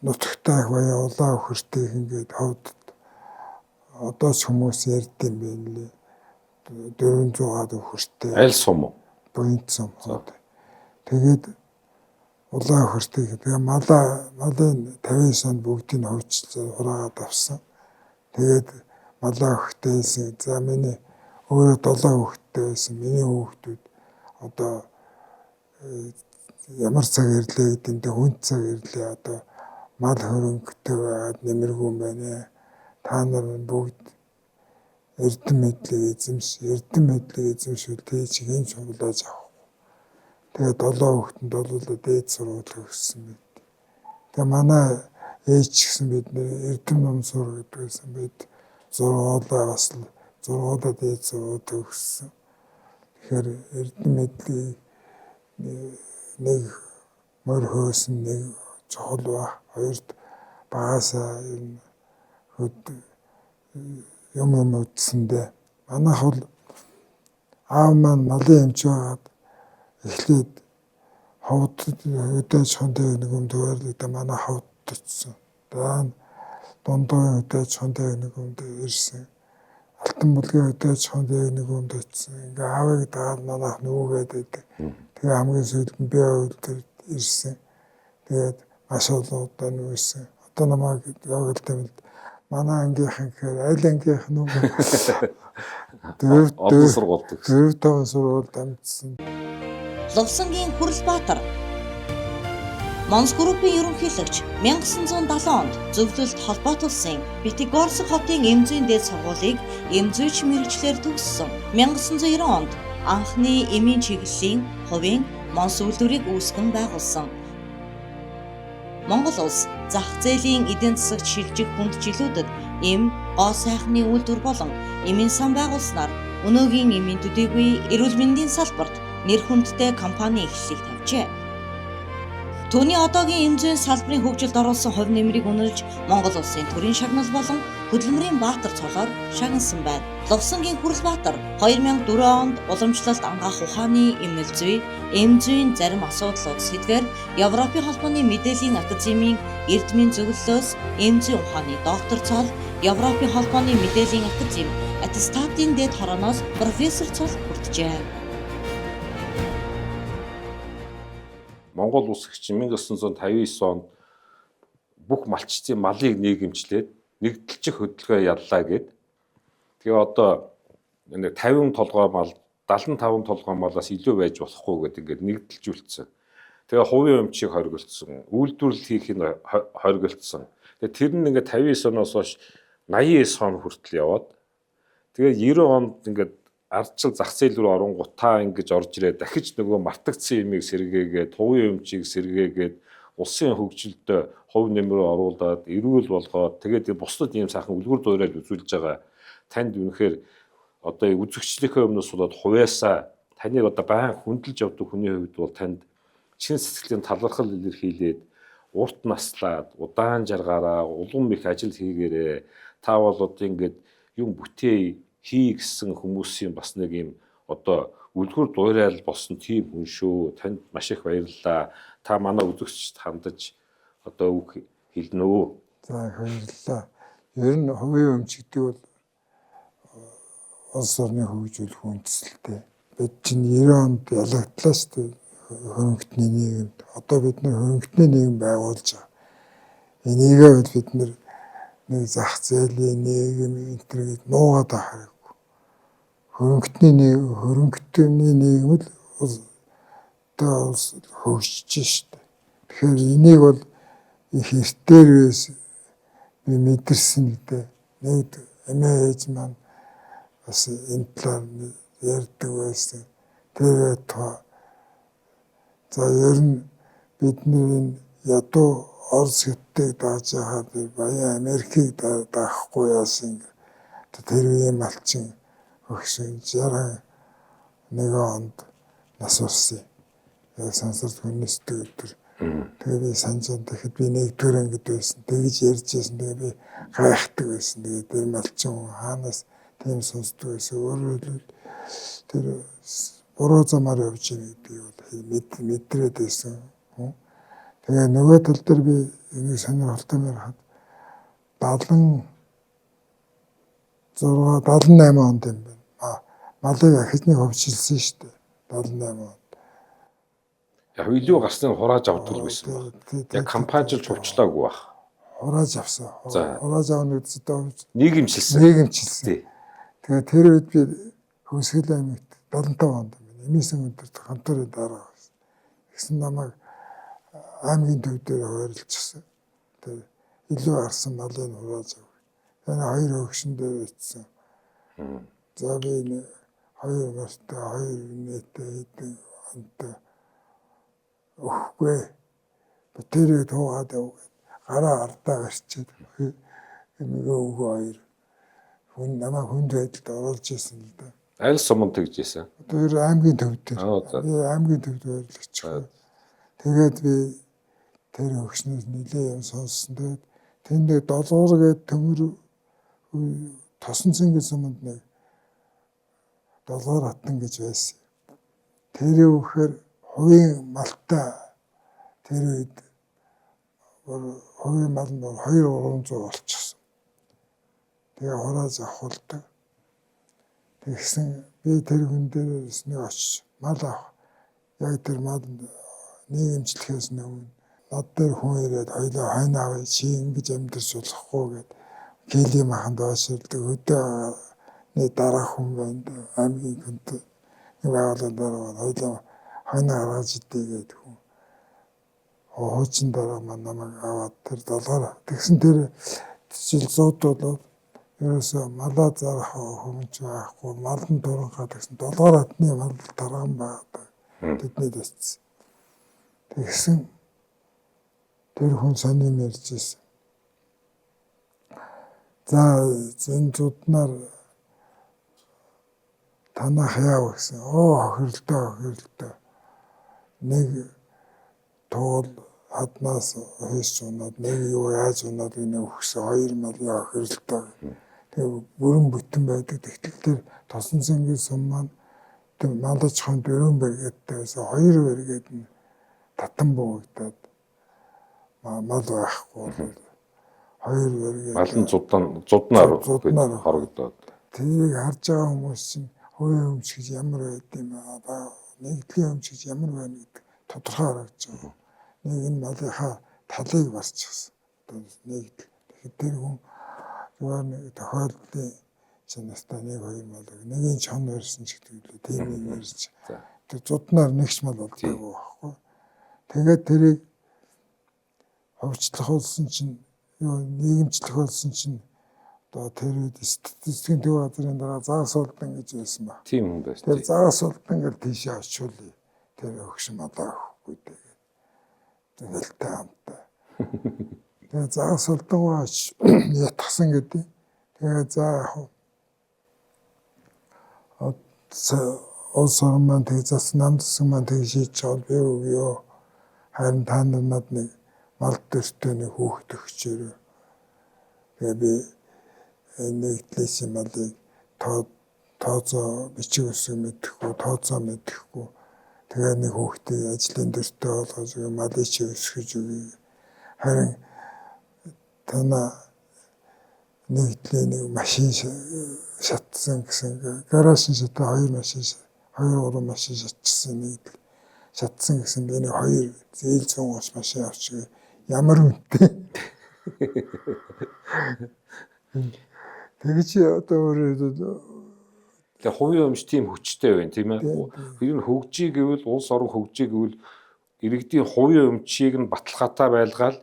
нутагтай их баяа улаан өхөртэй ингээд ховд одоо ч хүмүүс ярьд юм байна лээ. 400-аад өхөртэй. Аль сум уу? Буянт сум. Тэгээд улаан өхөртэй. Тэгээ малын 59 онд бүгдийг нь ховчлоо хураагаад авсан. Тэгээд малаа өхтэй байсан. За миний өөрөө 7 хүүхэдтэй байсан. Миний хүүхдүүд одоо ямар цаг ирлээ гэдэг нь хүнд цаг ирлээ. Одоо мал хөрөнгөтэй байгаад нэмэргүй юм байна. Та нар бүгд эрдэм мэдлэг эзэмш, эрдэм мэдлэг эзэмшвэл тийч хэн ч хулааж авахгүй. Тэгээд 7 хүүхдэнд бол дээд сургууль өгсөн байт. Тэгээ манай ээж ч гэсэн бид нэр эрдэм ном сур гэдэг байсан. Бид зургуулаа бас зургуулаа дээд сургууль өгсөн. Тэгэхээр эрдэм мэдлэгийг нэг морь хөөсөн нэг чухал ба хоёрт багасаа ер нь хөд юм үзсэндээ манайх бол аав маань малын эмч байгаад эхлээд ховд хөдөө аж ахуйн техникум төвөрлөгдөө манай ховдод очсон. Дараа нь Дундуугийн хөдөө аж ахуйн техникумд ирсэн. Алтан булгийн хөдөө аж ахуйн техникумд очсон. Ингээ аавыг дагаад манайх нүүгээд байдаг. Тэгээ хамгийн сүүлд нь би дээр ирсэн. Тэгээд маш олон удаа нүүсэн. Одоо намайг ёгалт манай ангийнхан гэхээр аль ангийнх нь үү? Олон сургуульд төгссөн. 4-5 сургуульд дамжсан. Лувсангийн Хүрэлбаатар Монс группийн ерөнхийлөгч 1970 онд зөвлөлт холбоот улсын Пятигорск хотын эмзүйн дээд сургуулийг эмзүйч мэрэгчлэр төгссөн. 1990 онд анхны эмийн чиглэлийн хувийн Монс үйлдвэрийг үүсгэн байгуулсан. Монгол улс зах зээлийн эдийн засагт шилжих хүнд жилүүдэд эм, гоо сайхны үйлдвэр болон эмийн сан байгуулснаар өнөөгийн эмийн төдийгүй эрүүл мэндийн салбарт нэр хүндтэй компани эхлэлийг тавьжээ. Түүний одоогийн эм зүйн салбарын хөгжилд оруулсан хувь нэмрийг үнэлж Монгол улсын төрийн шагнал болон хөдөлмөрийн баатар цолоор шагнасан байна. Лувсангийн Хүрэлбаатар 2004 онд уламжлалт анагаах ухааны эмнэл зүй, эм зүйн зарим асуудлууд сэдвээр Европын холбооны мэдээллийн академийн эрдмийн зөвлөлөөс эм зүйн ухааны доктор цол, Европын холбооны мэдээллийн академи аттестатын дэд хорооноос профессор цол хүрджээ. Монгол улс чинь 1959 онд бүх малчдын малыг нийгэмчлээд нэгдэлчих хөдөлгөөн яллаа гэд. Тэгээ одоо нэг 50 толгой мал, 75 толгой малаас илүү байж болохгүй гэдэг ингээд нэгдэлжүүлсэн. Тэгээ хувийн өмчийг хоригдсон, үйлдвэрлэл хийх нь хоригдсон. Тэгээ тэр нь ингээд 59 оноос хойш 89 он хүртэл яваад тэгээ 90 онд ингээд ардчил зах зээл рүү оронгуудаа ингэж орж ирээ дахиж нөгөө мартагдсан юмыг сэргээгээд хувийн өмчийг сэргээгээд улсын хөгжилд хувь нэмрээ оруулаад эрүүл болгоод тэгээд бусдад ийм сайхан үлгэр дуурайл үзүүлж байгаа танд үнэхээр одоо үзэгчлийнхээ өмнөөс болоод хувьяасаа таныг одоо байн хүндэлж явдаг хүний хувьд бол танд чин сэтгэлийн талархал илэрхийлээд урт наслаад удаан жаргаараа улам их ажил хийгээрээ та бол одоо ингээд юм бүтээ хий гэсэн хүмүүсийн бас нэг юм одоо үлгэр дуурайл болсон тийм хүн шүү. Танд маш их баярлалаа. Та манай үзэгчд хандаж одоо үг хэлнэ үү? За их баярлалаа. Ер нь хувийн өмч гэдэг бол улс орныг хөгжүүлэх үндсэлтэй. Бид чинь 90 онд ялагдлаа шүү дээ хөрөнгөтний нийгэмд. Одоо бид нар хөрөнгөтний нийгэм байгуулж байгаа. Энийгээ бол бид нар нэг зах зээлийн нийгэм энэ төр гэж нуугаад авах хэрэггүй. Хөрөнгөтний нийгэм л одоо улс хөгжиж шүү дээ. Тэгэхээр энийг бол их эртээр байсан би мэдэрсэн л дээ. Нэг эмээ ээж маань бас энэ талаар ярьдаг байсан. Тэр байтугай за ер нь бид нар энэ ядуу Орос хятадыг дааж яхад баян Америкийг даахгүй яасан тэр үеийн малчин өгсөн 61 онд нас барсан. Яг сансарт хүннэсдэг өдөр. Тэгээ би санаж байна. Тэгэхэд би нэгдүгээр ангид байсан. Тэгж ярьж байсан. Тэгээ би гайхдаг байсан. Тэгээ тэр малчин хүн хаанаас тийм сонсдог байсан. Өөрөөр хэлбэл тэр буруу замаар явж байгаа гэдгийг бол мэдрээд байсан хүн. Тэгээ нөгөө тал дээр би энийг сонирхолтой ярихад 76 78 онд юм байна. Малыг ахиж нэг хөвчилсөн шүү дээ. 78 онд. Яг илүү гарсныг хурааж авдаг л байсан баг. Яг компаничилж хувьчлаагүй баг. Хурааж авсан. Хурааж авна гэдэг чинь нийгэмшилсэн. Нийгэмшилсэн. Тэгээ тэр үед би Хөвсгөл аймагт 75 онд юм байна. Эмээсэн өдөрт хамтрын дараа байсан. Тэгсэн намайг аймгийн төв дээр хуваарлчихсан. Тэр илүү гарсан малыг хурааж ав. Тэгээ хоёр хөгшин дээр ицсэн. За би хоёр мартай, хоёр нээтэй хэдэн онтой өгөхгүй. Тэрийг туугаад яв гэд гараа ардаа гарчээд эмэгээ өгөө хоёр хүн намайг хүнд байдалд оруулж исэн л да. Аль суманд тэгж исэн? Одоо ер аймгийн төв дээр. Би аймгийн төвд байрлагч. Тэгээд би тэр хөгшнөөс нэлээ юм сонссон. Тэгээд тэнд нэг долгуур гээд төмөр тосон цэнгэл суманд нэг долгуур хатан гэж байсан. Тэрийг өгөхээр хувийн малтай тэр үед хувийн мал нь 2-300 болчихсон. Тэгээ хурааж авахулдаг. Тэгсэн би тэр хүн дээрээс нэг очиж мал авах. Яг тэр мал нийгэмчлэхээс өмнө над дээр хүн ирээд хоёлаа хойно авъя, чи ингэж амьдарч болохгүй гэд Кэли маханд ойшилдог хөдөөний дараах хүн байна. Аймгийн хүнт нэг байгууллагын дараа хоёлаа хойно гаргаж идэ гэдэг хүн. Хуучин дараа маань намайг аваад тэр долгоор тэгсэн тэр жил 100 болоод ерөөсөө малаа зарах хүмүүж байхгүй, малн туранхаа тэгсэн долгоор хатны мал тарган байгаа тэдний дэссэн. Тэгсэн тэр хүн сонин ярьж ирсэн. За зэн зуднаар танах яав гэсэн. Оо хохирлоо. Нэг туул хаднаас хийш унаад нэг юу яаж унаад гинэ өгсөн хоёр малын хохирлоо. Тэгээ бүрэн бүтэн байдаг. Тэгтэл тэр тосон цэнгийн сум маань малаж хон дөрвөн бэргээдтэй байсан. Хоёр бэргээд нь татан буугдаад мал байхгүй бол хоёр бэргээд малын зуднаар хорогдоод. Тэрийг харж байгаа хүмүүс чинь хувийн өмч гэж ямар байд юм аа, нэгдлийн өмч гэж ямар байна гэдэг тодорхой харагдаж байгаа. Нэг энэ малынхаа талыг барчихсан. Одоо нэгдэл. Тэгэхээр тэр хүн зүгээр нэг тохиолдлын чанартай нэг хоёр мал, нэгийн чон барьсан ч гэдэг лээ. Тийм нэг барьж. Тэр зуднаар нэгч мал болдгоо байхгүй. Тэгээд тэрийг хувьчлах болсон чинь юу нийгэмчлэх болсон чинь одоо тэр үед статистикийн төв газрын дараа загас улдан гэж байсан ба. Тийм хүн байсан. Тэр загас улдан гэж тийшээ очиулъя. Тэр өгшин малаа өгөхгүй тэгээд. Тэгэл хамтаа. Тэгээ загас улдангоо ятгсан гэдэг. Тэгээ за яг улс орон маань тэг зас нам засаг маань тэг шийдэж байгаа би өгөө. Харин та нар над нэг мал дөртөө нэг хүүхэд өгчөөрэй. Тэгээ би нэгдлээс малыг тооцоо бичиг үсэг мэдэхгүй, тооцоо мэдэхгүй. Тэгээ нэг хүүхдийг ажлын дөртөө болгож өгье, малыг чи өсгөж өгье. Харин танаа нэгдлийн нэг машин шатсан гэсэн гаражын шатаа хоёр машин, 2-3 машин шатчихсан нэгдэл шатсан гэсэн би нэг хоёр зээл 130 машин авчих ямар үнэтэй. Тэгж одоо өөрөөр Тэгээ хувийн өмч тийм хүчтэй байна тийм ээ. Тэр нь хөгжий гэвэл улс орон хөгжий гэвэл иргэдийн хувийн өмчийг нь баталгаатай байлгаал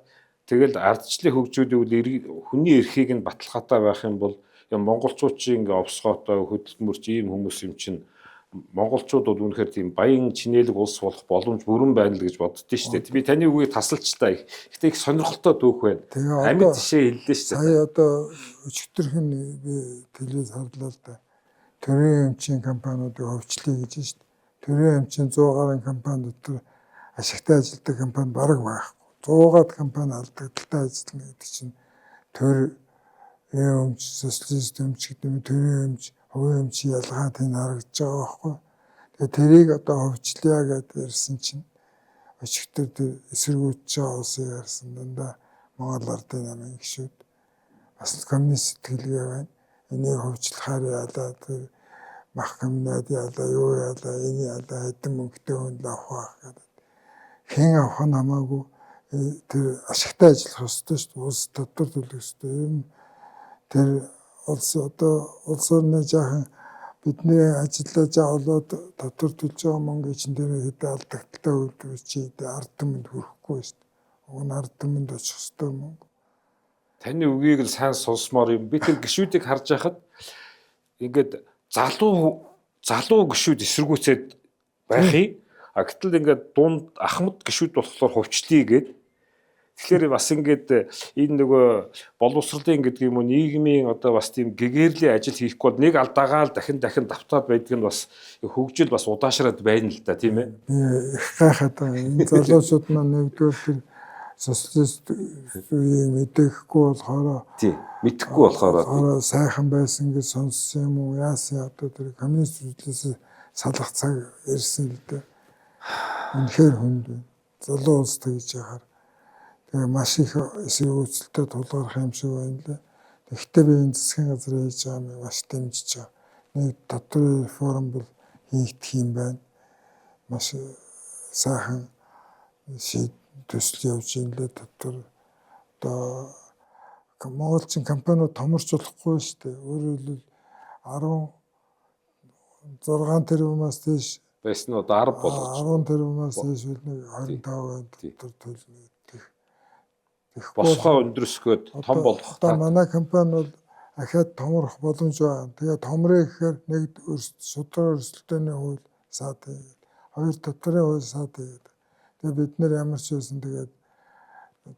тэгэл ардчлалын хөгжүүлэвэл хүний эрхийг нь баталгаатай байх юм бол монголчууд чи ингээ овсгоотой хөдөлмөрч ийм хүмүүс юм чинь Монголчууд бол үнэхээр тийм баян чинээлэг улс болох боломж бүрэн байна л гэж боддөө шүү дээ. Би таны үгийг тасалчлаа. Гэхдээ их сонирхолтой түүх байна. Амьд жишээ хэллээ шүү дээ. Сая одоо өчигдөрхөн би телевиз харлаа л да. Төрийн эмчийн компаниудыг ховчлъя гэж шүү дээ. Төрийн эмчийн 100 гаруй компани дотор ашигтай ажилтдаг компани бараг байхгүй. 100-аад компани алдагдaltaй ажиллана гэдэг чинь төр эмч, социалист эмч гэдэг юм, төрийн эмч, хувийн эмч ялгаа тэнд харагдаж байгаа байхгүй. Тэгээ тэрийг одоо ховчлъя гэдээ ярьсан чинь өчигдөр тэр эсэргүүцэж байгаа улсыг харсан дандаа Монгол Ардын намын гишүүд бас коммунист сэтгэлгээ байна. Энийг ховчлохаар яалаа, тэр мах комбинат яалаа, юу яалаа, энэ яалаа, хэдэн мөнгөтэй хүн л авах байх гэдэг. Хэн авах нь хамаагүй тэр ашигтай ажиллах ёстой шүү дээ. Улс татвар төлөх ёстой. Ер нь тэр улс одоо улс орны жаахан бидний ажиллаа жаавлаад татвар төлж байгаа мөнгө чинь тэр хэдэн алдагдaltaй үйлдвэр чи ард түмэнд хүрэхгүй шүү дээ. Уг нь ард түмэнд очих ёстой мөнгө. Таны үгийг л сайн сонсомоор юм. Би тэр гишүүдийг харж байхад ингээд залуу гишүүд эсэргүүцээд байх юм. А гэтэл ингээд дунд ахмад гишүүд болохоор хувчлия гээд. Тэгэхээр бас ингээд энэ нөгөө боловсролын гэдэг юм уу нийгмийн одоо бас тийм гэгэрлийн ажил хийхгүй бол нэг алдаагаа л дахин дахин давтаад байдаг нь бас хөгжил бас удаашраад байна л да, тийм ээ. Би их гайхаад байгаа. Энэ залуучууд маань нэгдүгээр тэр социалист үеийг мэдэхгүй болохоор тий, мэдэхгүй болохоор сайхан байсан гэж сонссон юм уу? Яасан одоо тэр коммунист үзлээс салах цаг ирсэн л дээ. Үнэхээр хүнд байна. Залуу улс тэгж яхаар. Тэгээ маш их эсэргүүцэлтэй тулгарх юм шиг байна лээ. Тэгэхдээ би энэ засгийн газар хийж байгаа юм маш дэмжиж байгаа. Нэг татварын реформ бол хийгдэх юм байна. Маш сайхан төсөл явж байна лээ татвар. Одоо Монголчин компаниуд томорч болохгүй шүү дээ. Өөрөөр хэлбэл 16 тэрбумаас дээш байсан нь одоо 10 болгож 10 тэрбумаас дээш бол нэг 25% татвар төлнө гэдэг. Босгоо өндөрсгөөд том болгох. Одоо манай компани бол ахиад томрох боломж байна. Тэгээ томрыг гэхээр нэг шударга өрсөлдөөний хууль саад хийгээд, хоёр татварын хууль саад хийгээд. Тэгээ бид нэр ямар ч байсан тэгээд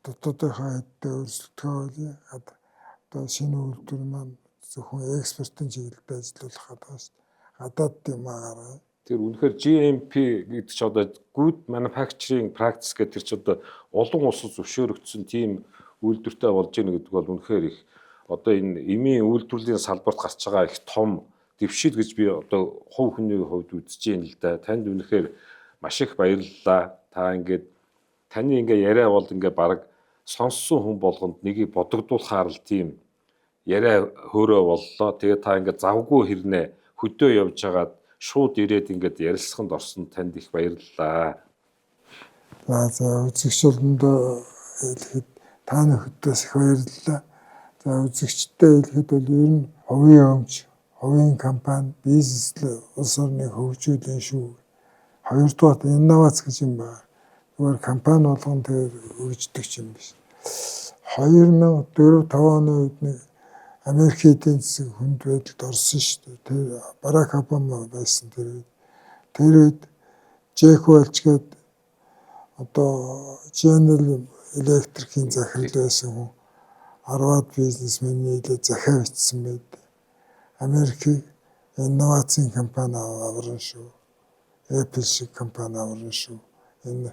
дотоодынхоо хэдтэй өрсөлдөхөө байлаа. Одоо шинэ үйлдвэр маань зөвхөн экспортын чиглэлд ажиллуулах гэдэг шүү дээ. Гадаад юм аагаар. Тэр үнэхээр GMP гэдэг чи одоо Good Manufacturing Practice гэдэг тэр чи одоо олон улсад зөвшөөрөгдсөн тийм үйлдвэртэй болж гэнэ гэдэг бол үнэхээр их одоо энэ эмийн үйлдвэрлэлийн салбарт гарч байгаа их том дэвшил гэж би одоо хувь хүний хувьд үзэж байна л да. Танд үнэхээр маш их баярлалаа. Та ингээд таны ингээ яриа бол ингээ баг сонссон хүн болгонд нэгийг бодогдуулахаар л тийм яриа хөөрөө боллоо. Тэгээ та ингээ завгүй хэрнээ хөдөө явж хагаад шууд ирээд ингээд ярилцсанд орсон танд их баярлалаа. За үзэгч болондоо хэлэхэд та нөхөдөөс их баярлалаа. За үзэгчдэд хэлэхэд бол ер нь хувийн өмч, хувийн компани, бизнес улс орныг хөгжүүлэн шүү. Хоёрдугаар инновац гэж юм байна. Зүгээр компани болгон тэр хөгждөг юм биш. 2004-5 оны үед нэг Америкийн эдийн засаг хүнд байдалд орсон шүү дээ. Тэр Барак Обама байсан тэр үед. Тэр үед Джек Уэлч гээд одоо General Electric-ийн захирал байсан хүн 10-аад бизнесмен нийлээд захиа бичсэн байдаг. Америкийг инновацийн компани аварна шүү. Apple шиг компани аварна шүү. Энэ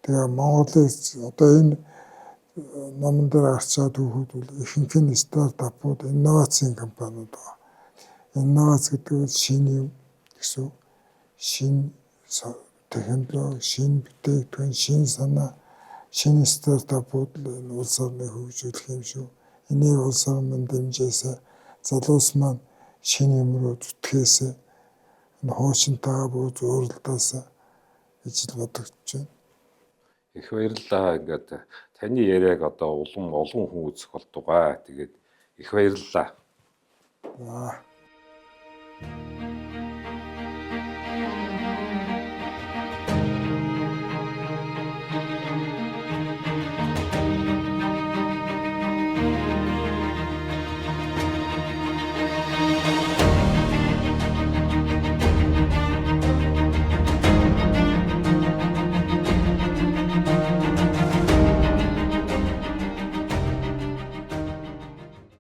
тэгээ Монголыг одоо энэ номон дээр гарч байгаа түүхүүд бол ихэнх нь стартапууд, инновацийн компаниуд байгаа. Инновац гэдэг нь шинэ юм гэсэн. Шинэ технологи, шинэ бүтээгдэхүүн, шинэ санаа, шинэ стартапууд л энэ улс орныг хөгжүүлэх юм шүү. Энийг улс орн маань дэмжээсэй. Залуус маань шинэ юм руу зүтгээсэй. Энэ хуучинтайгаа бууз ууралдаасаа гэж л бодогдож байна. Их баярлалаа. Ингээд таны яриаг одоо улам олон хүн үзэх болтугай. Тэгээд их баярлалаа. За.